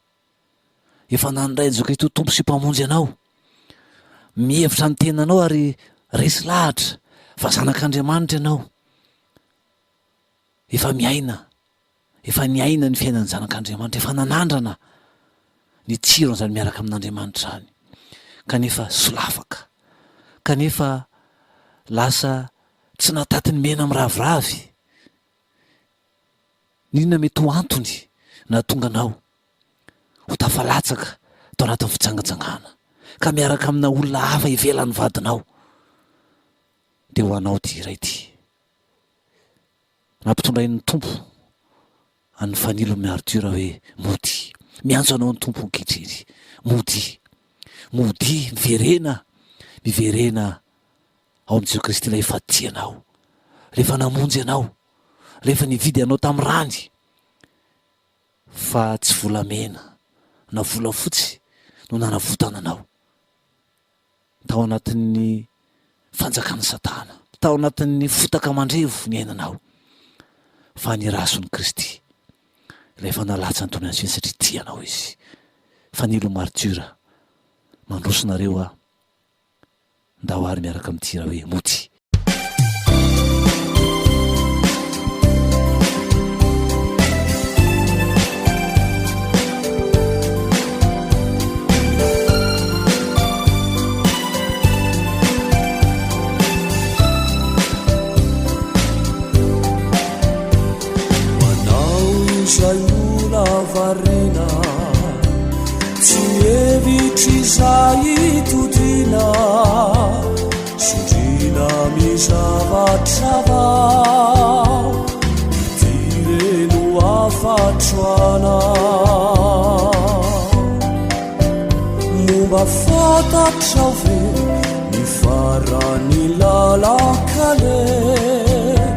efa nandray an'i Jesoa Kristy ho Tompo sy Mpamonjy anao. Mihevitra ny tenanao ary resy lahatra fa zanak'Andriamanitra ianao. Efa miaina Efa niaina ny fiainan'ny zanak'Andriamanitra, efa nanandrana ny tsiron'izany miaraka amin'Andriamanitra izany, kanefa solafaka, kanefa lasa tsy nahataty ny mena miraviravy. N'inona mety ho antony nahatonga anao ho tafalatsaka tao anatin'ny fijangajangana, ka miaraka amina olona hafa ivelan'ny vadinao, dia ho anao ity iray ity. Nampitondrain'ny Tompo an'i Fanilo Miaritiora hoe, Modia. Miantso anao ny Tompo ankehitriny. Modia. Modia, miverena. Miverena ao amin'i Jesoa Kristy ilay efa tia anao, ilay efa namonjy anao, ilay efa nividy anao tamin'ny rany, fa tsy volamena na volafotsy no nanavotana anao. Tao anatin'ny fanjakan'i Satana, tao anatin'ny fotaka mandrevo niainanao, fa ny rason'i Kristy, ilay efa nalatsa ny Tompo satria tia anao Izy. Fanilo martiora, mandroso nareo aho, ndao ary miaraka amin'ity hira hoe Mody. Manao izay mbola variana tsy. izay itodiana, sondriana amin'ny zavatra vao, ity re no hafatro anao. Moa mba fantatrao ve ny faran'ny lalan-kaleha?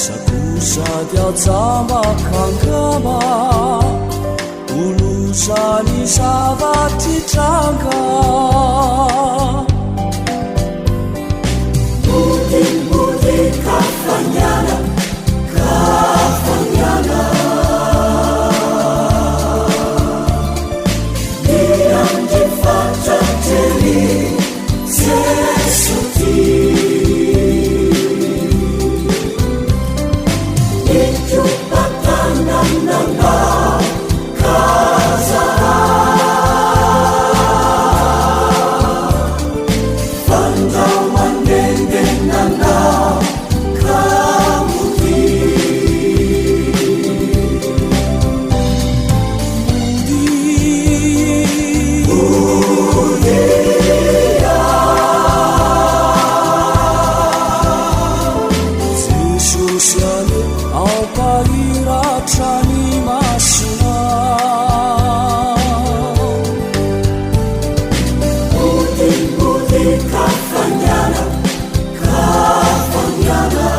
Sa kosa dia jamba kangama ho loza ny zava-tritranga? Mody mody ka faniana, ka faniana. Miandry fatratr'ery Jeso ty. Nikopa-tanana ka zara. Fandrao manenenana ka mody. Jesosy anie ampahiratra ny masonao. Mody mody ka faniana, ka faniana.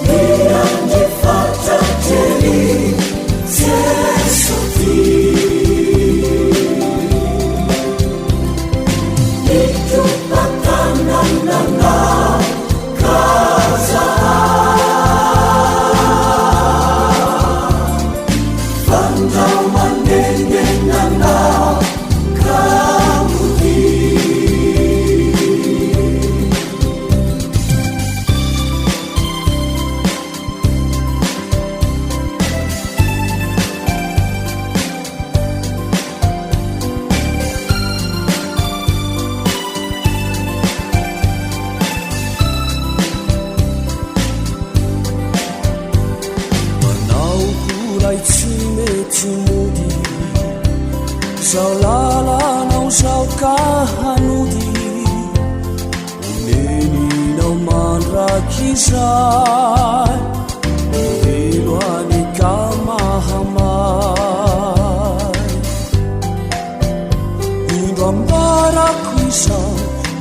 Miandry fatratr'ery Jeso ty. Nikopa-tanana ka zara. Fandrao manenenana ka mody. Manao koray tsy mety mody, zao lalanao zao ka hanody, omeninao mandrakizay, velo any ka mahamay. Indro ambarako izao,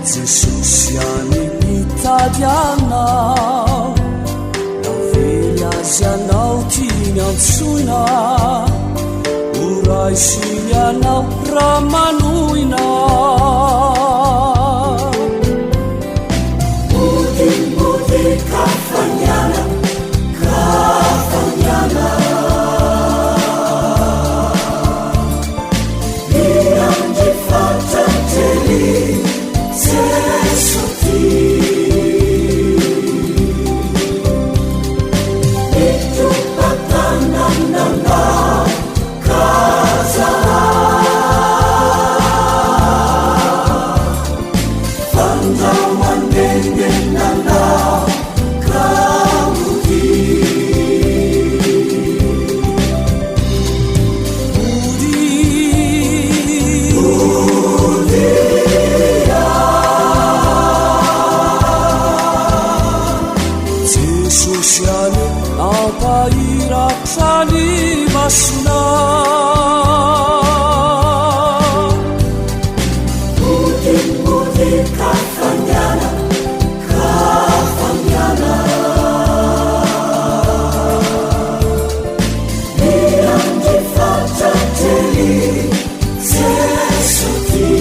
Jesosy any mitady anao, na very azy ianao tiany antsoina, ho raisiny ianao raha manoina. Mody mody ka faniana, ka faniana. Miandry fatratr'ery Jeso ty. Nikopa-tanana ka zara. Fandrao manenenana ka mody. Mody. Mody. Jesosy any ampahiratra ny masonao. Mody mody ka faniana, ka faniana. Miandry fatratr'ery Jeso ty.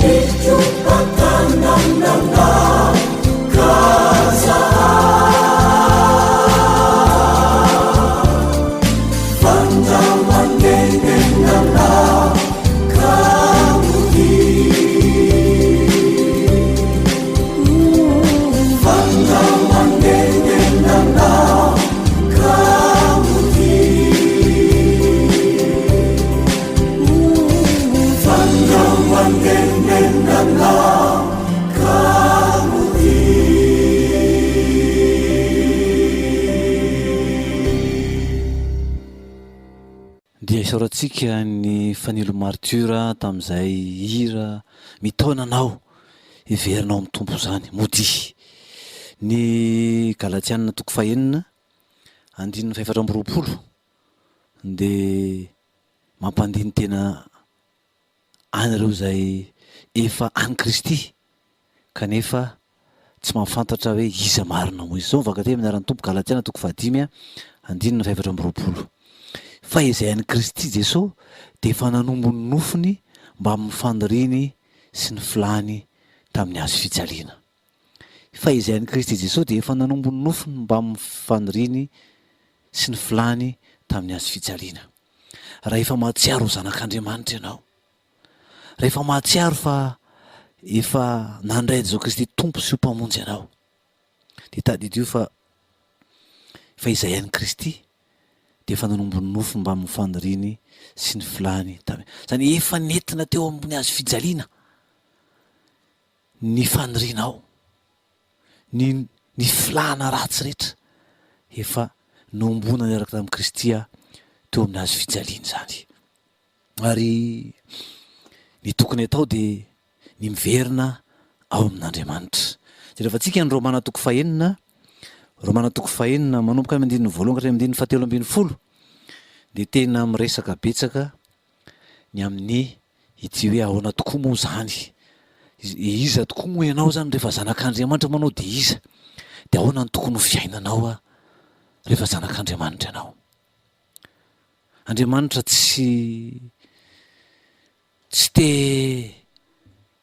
Nikopa-tanana ka zara. Isaorantsika ny Fanilo Martyr tamin'izay hira mitaona anao hiverina ao amin'ny Tompo izany. Modia. Ny Galatiana toko fahenina andininy fahefatra amby 20 dia mampandini-tena an'ireo izay efa an'i Kristy kanefa tsy mahafantatra hoe iza marina moa izy. Izao ny vakateny amin'ny anaran'ny Tompo, Galatiana toko fahadimy andininy fahefatra amby 20. Fa izay an'i Kristy Jeso dia efa nanombo ny nofony mbamin'ny faniriany sy ny filany tamin'ny hazo fijaliana. Fa izay an'i Kristy Jeso dia efa nanombo ny nofony mbamin'ny faniriany sy ny filany tamin'ny hazo fijaliana. Raha efa mahatsiaro ho zanak'Andriamanitra ianao, rehefa mahatsiaro fa efa nandray an'i Jesoa Kristy Tompo sy ho Mpamonjy anao, dia tadidio fa fa izay an'i Kristy dia efa nanombo ny nofony mbamin'ny faniriany sy ny filany tamin'ny, izany efa nentina teo ambony hazo fijaliana ny fanirianao, ny ny filana ratsy rehetra efa nohomboana niaraka tamin'i Kristy teo amin'ny hazo fijaliana izany. Ary ny tokony atao dia ny miverina ao amin'Andriamanitra. Jerevantsika ny Romana toko fahenina, Romana toko fahenina manomboka amin'ny andininy voalohany ka hatramin'ny andininy fahatelo ambin'ny folo dia tena miresaka betsaka ny amin'ny ity hoe ahoana tokoa moa izany, iza tokoa moa ianao izany rehefa zanak'Andriamanitra moa ianao dia iza, dia ahoana no tokony ho fiainanao rehefa zanak'Andriamanitra ianao. Andriamanitra tsy tsy te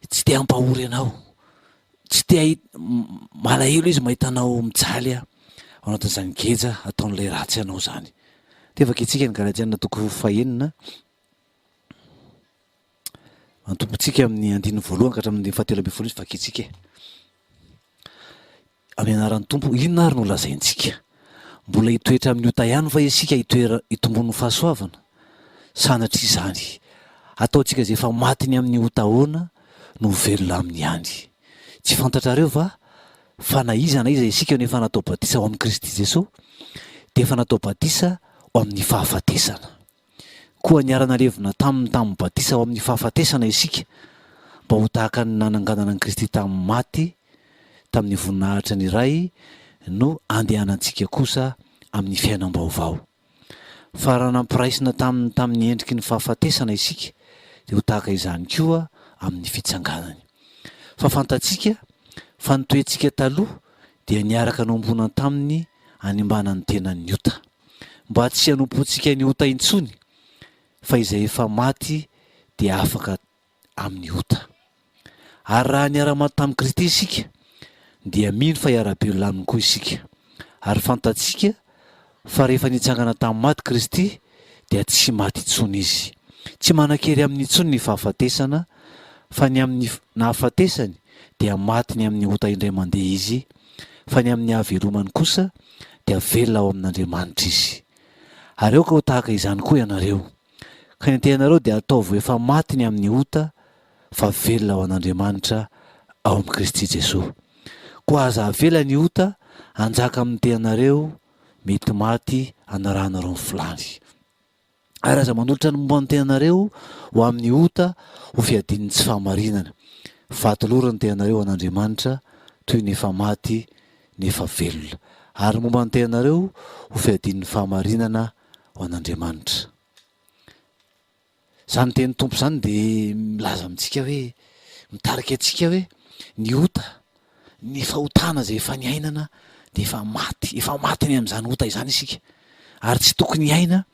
tsy te hampahory anao, tsy te hahita, malahelo izy mahita anao mijaly ao anatin'izany geja ataon'ilay ratsy anao izany. Dia vakintsika ny Galatiana toko fahenina, antombotsika amin'ny andininy voalohany ka hatramin'ny andininy fahatelo ambin'ny folo izy vakintsika e. Amin'ny anaran'ny Tompo, inona ary no lazaintsika? Mbola hitoetra amin'ny ota ihany va isika hitoera hitombon'ny fahasoavana? Sanatria izany! Ataontsika izay efa maty ny amin'ny ota ahoana no ho velona aminy ihany? Tsy fantatrareo va fa na iza na iza isika no efa natao batisa ao amin'i Kristy Jesoa dia efa natao batisa ho amin'ny fahafatesana? Koa niara-nalevina taminy tamin'ny batisa ho amin'ny fahafatesana isika, mba ho tahaka ny nananganana an'i Kristy tamin'ny maty tamin'ny voninahitra ny Ray no andehanantsika kosa amin'ny fiainam-baovao. Fa raha nampiraisina taminy tamin'ny endriky ny fahafatesana isika, dia ho tahaka izany koa amin'ny fitsanganany. Fa fantatsika fa ny toetsika taloha dia niaraka nohomboana taminy hanimbana ny tenan'ny ota. mba tsy hanompoantsika ny ota intsony, fa izay efa maty dia afaka amin'ny ota. Ary raha niara-maty tamin'i Kristy isika, dia mino fa hiara-belona aminy koa isika. Ary fantatsika fa rehefa nitsangana tamin'ny maty Kristy, dia tsy maty intsony Izy. Tsy manan-kery aminy intsony ny fahafatesana, fa ny amin'ny nahafatesany dia maty ny amin'ny ota indray mandeha Izy, fa ny amin'ny hahavelomany kosa dia velona ao amin'Andriamanitra izy. Ary aoka ho tahaka izany koa ianareo. Ka ny tenanareo dia ataovy ho efa maty ny amin'ny ota, fa velona ho an'Andriamanitra ao amin'i Kristy Jesoa. Koa aza avela ny ota hanjaka amin'ny tenanareo mety maty hanarahanareo ny filàny. Ary aza manolotra ny momba ny tenanareo ho amin'ny ota ho fiadian'ny tsy fahamarinana, fa atolory ny tenanareo ho an'Andriamanitra toy ny efa maty nefa velona, ary ny momba ny tenanareo ho fiadian'ny fahamarinana ho an'Andriamanitra. Izany tenin'ny Tompo izany dia milaza amintsika hoe, mitarika antsika hoe ny ota, ny fahotana izay efa niainana dia efa maty, efa maty ny amin'izany ota izany isika, ary tsy tokony hiaina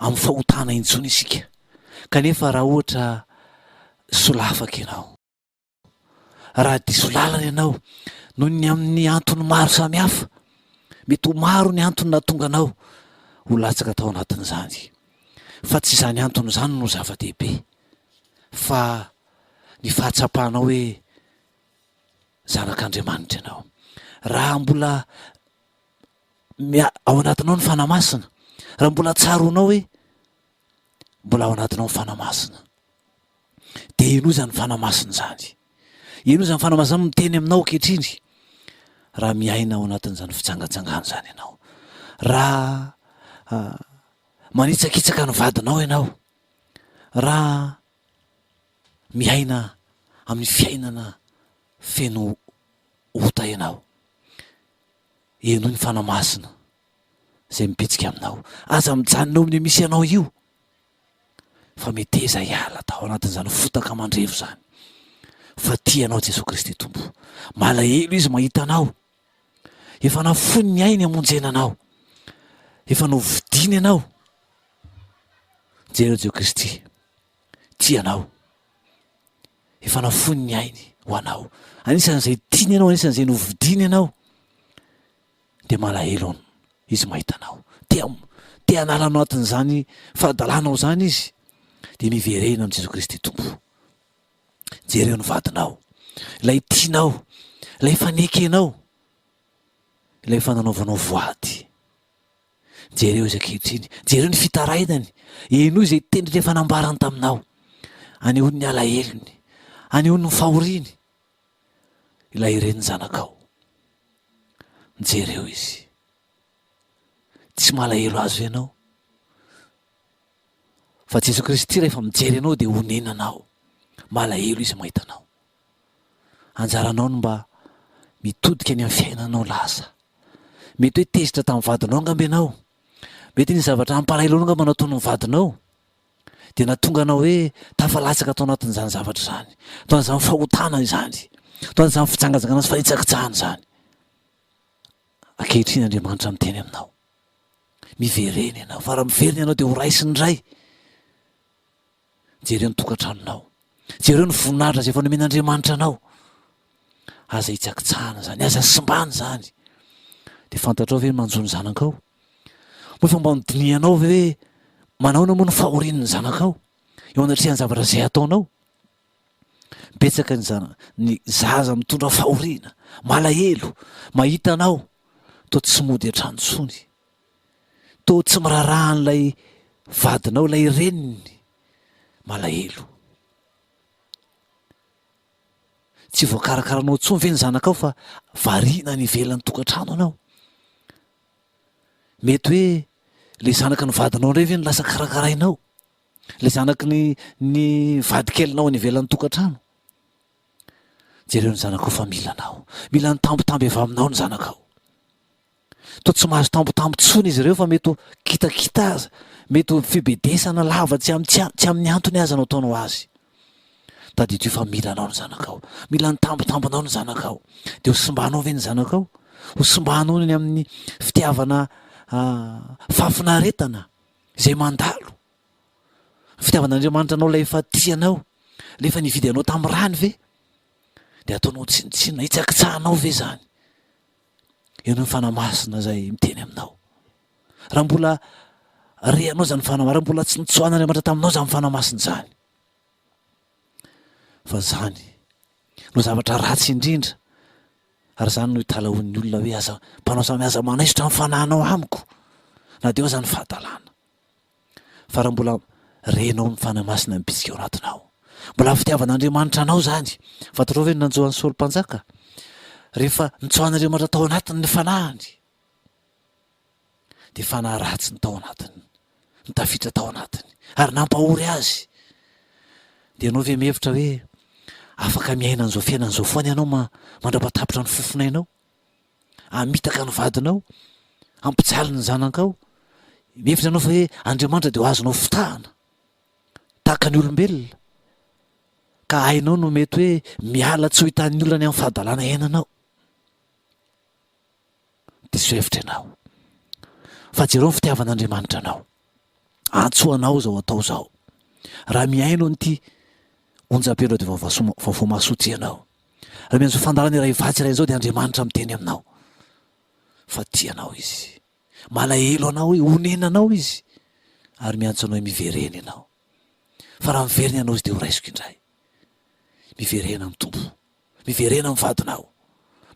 amin'ny fahotana intsony isika. Kanefa raha ohatra solafaka ianao, Raha diso lalana ianao noho ny amin'ny antony maro samihafa, mety ho maro ny antony nahatonga anao ho latsaka tao anatin'izany. Fa tsy izany antony izany no zava-dehibe, fa ny fahatsapanao hoe zanak'Andriamanitra ianao. Raha mbola ao anatinao ny Fanahy Masina, raha mbola tsaroanao hoe mbola ao anatinao ny Fanahy Masina, Dia henoy izany Fanahy Masina izany. Henoy izany Fanahy Masina izany miteny aminao ankehitriny raha miaina ao anatin'izany fijangajangana izany ianao. Raha ah, manitsakitsaka ny vadinao ianao, raha miaina amin'ny fiainana feno ota ianao, henoy ny Fanahy Masina izay mibitsika aminao. Aza mijanona eo amin'io misy anao io, fa meteza hiala tao anatin'izany fotaka mandrevo izany. Fa tia anao Jesoa Kristy Tompo. Malahelo Izy mahita anao. Efa nafoiny ny ainy hamonjena anao. Efa novidiany ianao. Jereo Jesoa Kristy. Tia anao. Efa nafoiny ny ainy ho anao. Anisan'izay tiany ianao, anisan'izay novidiany ianao. Dia malahelo izy mahita anao. Te te hanala anao anatin'izany fahadalanao izany izy. Dia miverena amin'i Jesoa Kristy Tompo. Jereo ny vadinao, ilay tianao, ilay efa nekenao, ilay efa nanaovanao voady. Jereo izy ankehitriny, jereo ny fitarainany, henoy izay teny rehetra efa nambarany taminao. Anehoany ny alahelony, anehoany ny fahoriany, ilay renin-janakao. Jereo izy. Tsy malahelo azy ve ianao? Fa Jesoa Kristy rehefa mijery anao dia onena anao. Malahelo Izy mahita anao. Anjaranao ny mba mitodika any amin'ny fiainanao lasa. Mety hoe tezitra tamin'ny vadinao angamba ianao. Mety nisy zavatra hampalahelo anao angamba nataon'ny vadinao. Dia nahatonga anao hoe tafalatsaka tao anatin'izany zavatra izany. Tao anatin'izany fahotana izany. Tao anatin'izany fijangajangana sy fanitsakitsahana izany. Ankehitriny Andriamanitra miteny aminao. Miverena ianao, fa raha miverina ianao dia ho raisiny indray. Jereo ny tokantranonao. Jereo ny voninahitra izay efa nomen'Andriamanitra anao. Aza hitsakitsahana izany, aza simbana izany. Dia fantatrao ve ny manjo ny zanakao? Moa efa mba nodinihanao ve hoe manaona moa ny fahorian'ny zanakao eo anatrehan'ny zavatra izay ataonao? Betsaka ny zana, ny zaza mitondra fahoriana, malahelo, mahita anao toa tsy mody an-trano intsony, toa tsy miraharaha an'ilay vadinao, ilay reniny, malahelo. Tsy voakarakaranao intsony ve ny zanakao fa variana any ivelan'ny tokantrano ianao? Mety hoe ilay zanaky ny vadinao indray ve no lasa karakarainao? Ilay zanaky ny ny vadikelinao any ivelan'ny tokantrano. Jereo ny zanakao fa mila anao. Mila ny tambitamby avy aminao ny zanakao. Toa tsy mahazo tambitamby intsony izy ireo fa mety ho kitakita aza, mety ho fibedesana lava tsy amin'ny tsy amin'ny antony aza no ataonao azy. Tadidio fa mila anao ny zanakao. Mila ny tambitambinao ny zanakao. Dia ho simbanao ve ny zanakao? Ho simbanao ny amin'ny fitiavana fahafinaretana izay mandalo. Ny fitiavan'Andriamanitra anao ilay efa tia anao, ilay efa nividy anao tamin'ny rany ve? Dia ataonao tsinontsinona, hitsakitsahanao ve izany? Eo ny Fanahy Masina izay miteny aminao. Raha mbola rehanao izany Fanahy, raha mbola tsy nitsoahan'Andriamanitra taminao izany Fanahy Masina izany. Fa izany no zavatra ratsy indrindra ary izany no italahoan'ny olona hoe aza mpanao samy aza manaisotra ny fanahinao amiko na dia eo aza ny fahadalana. Fa raha mbola renao ny Fanahy Masina mibitsika ao anatinao, mbola fitiavan'Andriamanitra anao izany. Fantatrao ve ny nanjo an'i Saoly mpanjaka? Rehefa nitsoahan'Andriamanitra tao anatiny ny fanahiny, dia fanahy ratsy ny tao anatiny, ny tafiditra tao anatiny, ary nampahory azy. Dia ianao ve mihevitra hoe afaka miaina an'izao fiainana izao foana ianao mandra-patapitra ny fofonainao? Hamitaka ny vadinao? Hampijaly ny zanakao? Mihevitra ianao fa hoe Andriamanitra dia ho azonao fitahana tahaka ny olombelona, ka hainao no mety hoe miala tsy ho hitan'ny olona ny amin'ny fahadalana iainanao. Diso hevitra ianao. Fa jereo ny fitiavan'Andriamanitra anao. Antso anao izao atao izao. Raha mihaino an'ity onjam-peo radio vaovao mahasoa ity ianao, raha mihaino izao fandaharana iray vatsy iray izao dia Andriamanitra miteny aminao fa tia anao Izy. Malahelo anao Izy, onena anao Izy ary miantso anao hoe miverena ianao. Fa raha miverina ianao Izy dia ho raisiko indray. Miverena amin'ny Tompo. Miverena amin'ny vadinao.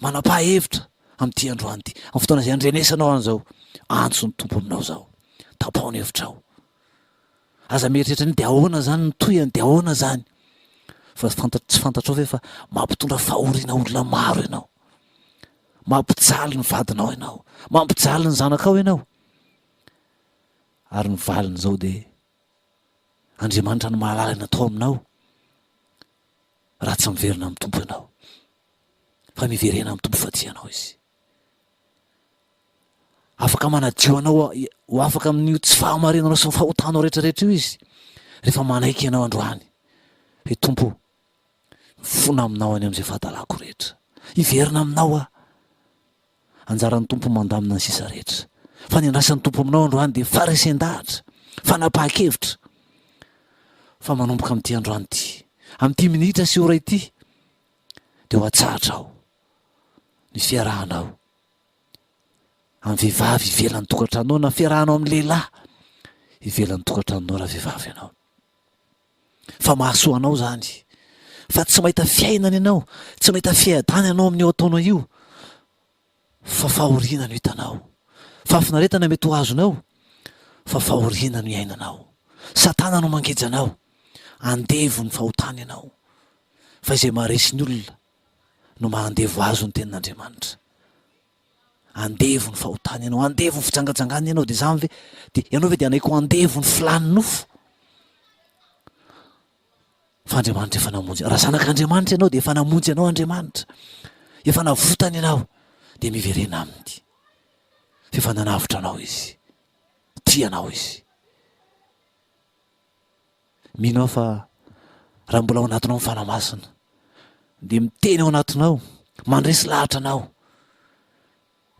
Manapaha hevitra amin'ity androany ity. Amin'ny fotoana izay andrenesanao an'izao, antso ny Tompo aminao izao. Tapaho ny hevitrao. Aza mieritreritra ny dia ahoana izany ny tohiny, dia ahoana izany. Fa fanta, tsy fantatrao ve fa mampitondra fahoriana olona maro ianao. Mampijaly ny vadinao ianao. Mampijaly ny zanakao ianao. Ary ny valin'izao dia Andriamanitra no mahalala ny atao aminao raha tsy miverina amin'ny Tompo ianao. Fa miverena amin'ny Tompo fa tia anao Izy. Afaka manadio anao ho afaka amin'io tsy fahamarinanao sy ny fahotanao rehetrarehetra io Izy rehefa manaiky ianao androany hoe Tompo, mifona aminao any amin'izay fahadalako rehetra. Hiverina aminao aho. Anjaran'ny Tompo mandamina ny sisa rehetra. Fa ny andrasan'ny Tompo aminao androany dia faharesen-dahatra, fanapahan-kevitra. Fa manomboka amin'ity androany ity, amin'ity minitra sy ora ity, dia ho atsahatrao ny fiarahanao amin'ny vehivavy ivelan'ny tokantranonao na fiarahanao amin'ny lehilahy ivelan'ny tokantranonao raha vehivavy ianao. Fa mahasoa anao izany. Fa tsy mahita fiainana ianao, tsy mahita fiadanana ianao amin'io ataonao io, fa fahoriana no hitanao. Fahafinaretana mety ho azonao, fa fahoriana no iainanao. Satana no mangeja anao, andevo ny fahotana ianao. Fa izay maharesy ny olona no maha andevo azy ny tenin'Andriamanitra. Andevo ny fahotana ianao, andevo ny fijangajangana ianao, dia izany ve, dia ianao ve dia hanaiky ho andevo ny filàn'ny nofo? Fa Andriamanitra efa namonjy. Raha zanak'Andriamanitra ianao dia efa namonjy anao Andriamanitra. Efa navotany ianao, dia miverena aminy. Fa efa nanavotra anao Izy. Tia anao Izy. Mino aho fa raha mbola ao anatinao ny Fanahy Masina, dia miteny ao anatinao, mandresy lahatra anao,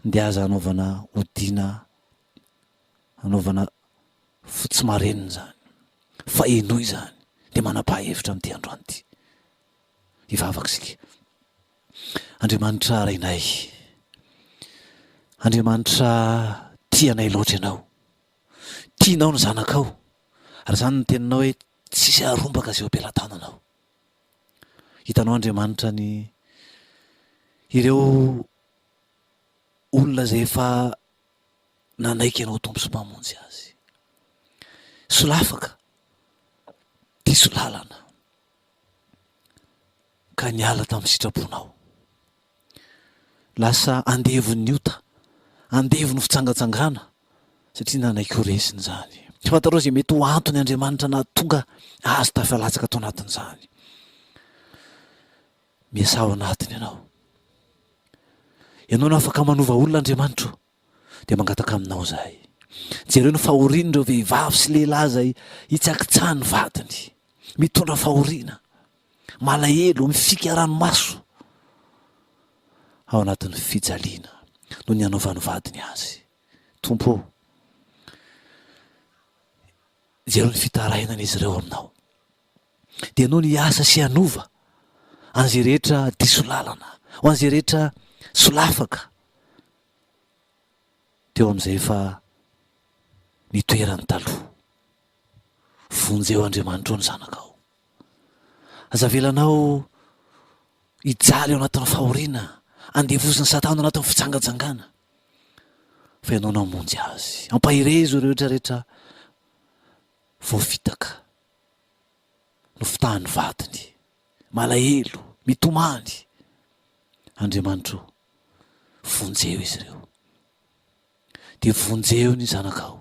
dia aza anaovana odiana, anaovana fotsy marenina izany, fa henoy izany, dia manapaha hevitra amin'ity androany ity. Hivavaka isika. Andriamanitra Rainay, Andriamanitra tia anay loatra Ianao. Tianao ny zanakao, ary izany no teninao hoe tsisy harombaka izay eo am-pelatananao. Hitanao Andriamanitra ny ireo olona izay efa nanaiky anao Tompo sy Mpamonjy azy. Solafaka, diso lalana, ka niala tamin'ny sitraponao. Lasa andevon'ny ota, andevon'ny fijangajangana, satria nanaiky ho resiny izany. Tsy fantatrao izay mety ho antony Andriamanitra nahatonga azy tafalatsaka tao anatin'izany. Miasà ao anatiny ianao. Ianao no afaka manova olona Andriamanitro, dia mangataka aminao izahay. Jereo ny fahorian'ireo vehivavy sy lehilahy izay hitsakitsahan'ny vadiny, mitondra fahoriana. malahelo, mifika ranomaso ao anatin'ny fijaliana noho ny hanaovan'ny vadiny azy. Tompo ô, jereo ny fitarainan'izy ireo aminao. Dia ianao no hiasa sy hanova an'izay rehetra diso lalana, ho an'izay rehetra solafaka teo amin'izay efa nitoerany taloha. Vonjeo Andriamanitra ô ny zanakao. Aza avelanao hijaly ao anatin'ny fahoriana, andevozin'i Satana ao anatin'ny fijangajangana, fa ianao namonjy azy. Ampaherezo ireo rehetra rehetra voafitaka, nofitahan'ny vadiny, malahelo, mitomany. Andriamanitro, vonjeo izy ireo. Dia vonjeo ny zanakao.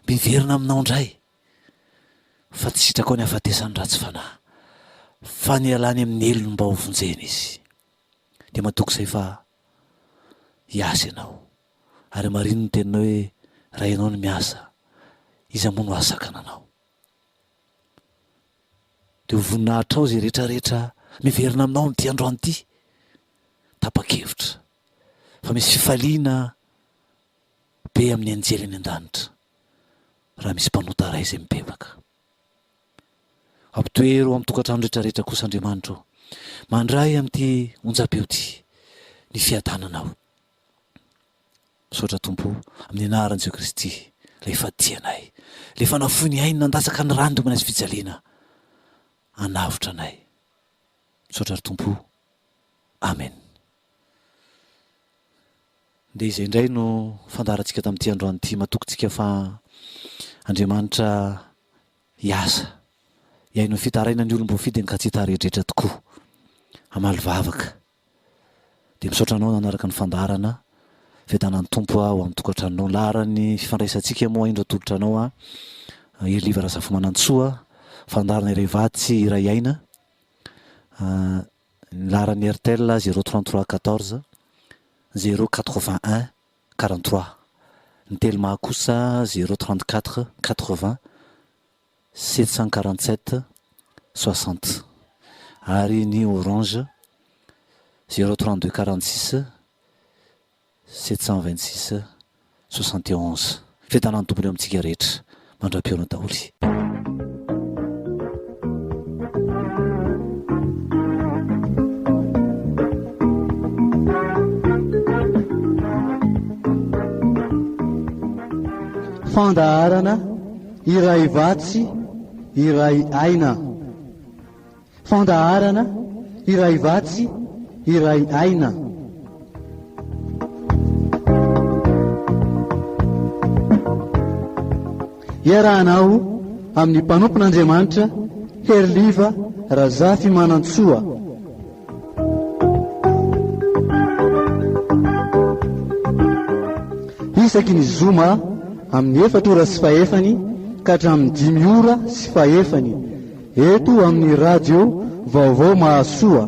Miverina aminao indray. Fa tsy sitrakao ny hahafatesan'ny ratsy fanahy, fa ny hialany amin'ny helony mba ho vonjena izy. Dia matoky izay fa hiasa ianao. Ary marino ny teninao hoe, raha ianao no miasa, iza moa no hahasakana anao? Dia ho voninahitrao izay rehetra rehetra miverina aminao amin'ity androany ity. Tapa-kevitra fa misy fifaliana be amin'ny anjely any an-danitra. raha misy mpanota iray izay mibebaka. Ampitoero amin'ny tokantrano rehetra rehetra kosa Andriamanitra ô. Mandray amin'ity onjam-peo ity ny fiadananao. Misaotra Tompo o, amin'ny anaran'i Jesoa Kristy, ilay efa tia anay, ilay efa nafoy ny ainy nandatsaka ny rany teo ambony hazo fijaliana hanavotra anay. Misaotra ry Tompo o. Amen. Dia izay indray no fandaharantsika tamin'ity androany ity. Matoky tsika fa Andriamanitra hiasa, hihaino ny fitarainan'ny olom-boafidiny ka tsy hitaredretra tokoa. Hamaly vavaka. Dia misaotra anao nanaraka ny fandaharana. Fiadanan'ny Tompo ho amin'ny tokantranonao. Ny laharan'ny fifandraisantsika moa indro atolotra anao a Heriliva Razafimanantsoa, fandaharana iray vatsy iray aina. Ny laharan'ny Airtel 033 14 081 43. Ny Telma kosa 034 80 747 60. Ary ny Orange 032 46 726 71. Fiadanan'ny Tompony eo amintsika rehetra. Mandra-pihaona daholo. Fandaharana iray vatsy iray aina. Fandaharana iray vatsy iray aina. Iarahanao amin'ny mpanompon'Andriamanitra Heriliva Razafimanantsoa. Isaky ny zoma amin'ny efatra ora sy fahefany ka hatramin'ny dimy ora sy fahefany eto amin'ny radio Vaovao Mahasoa.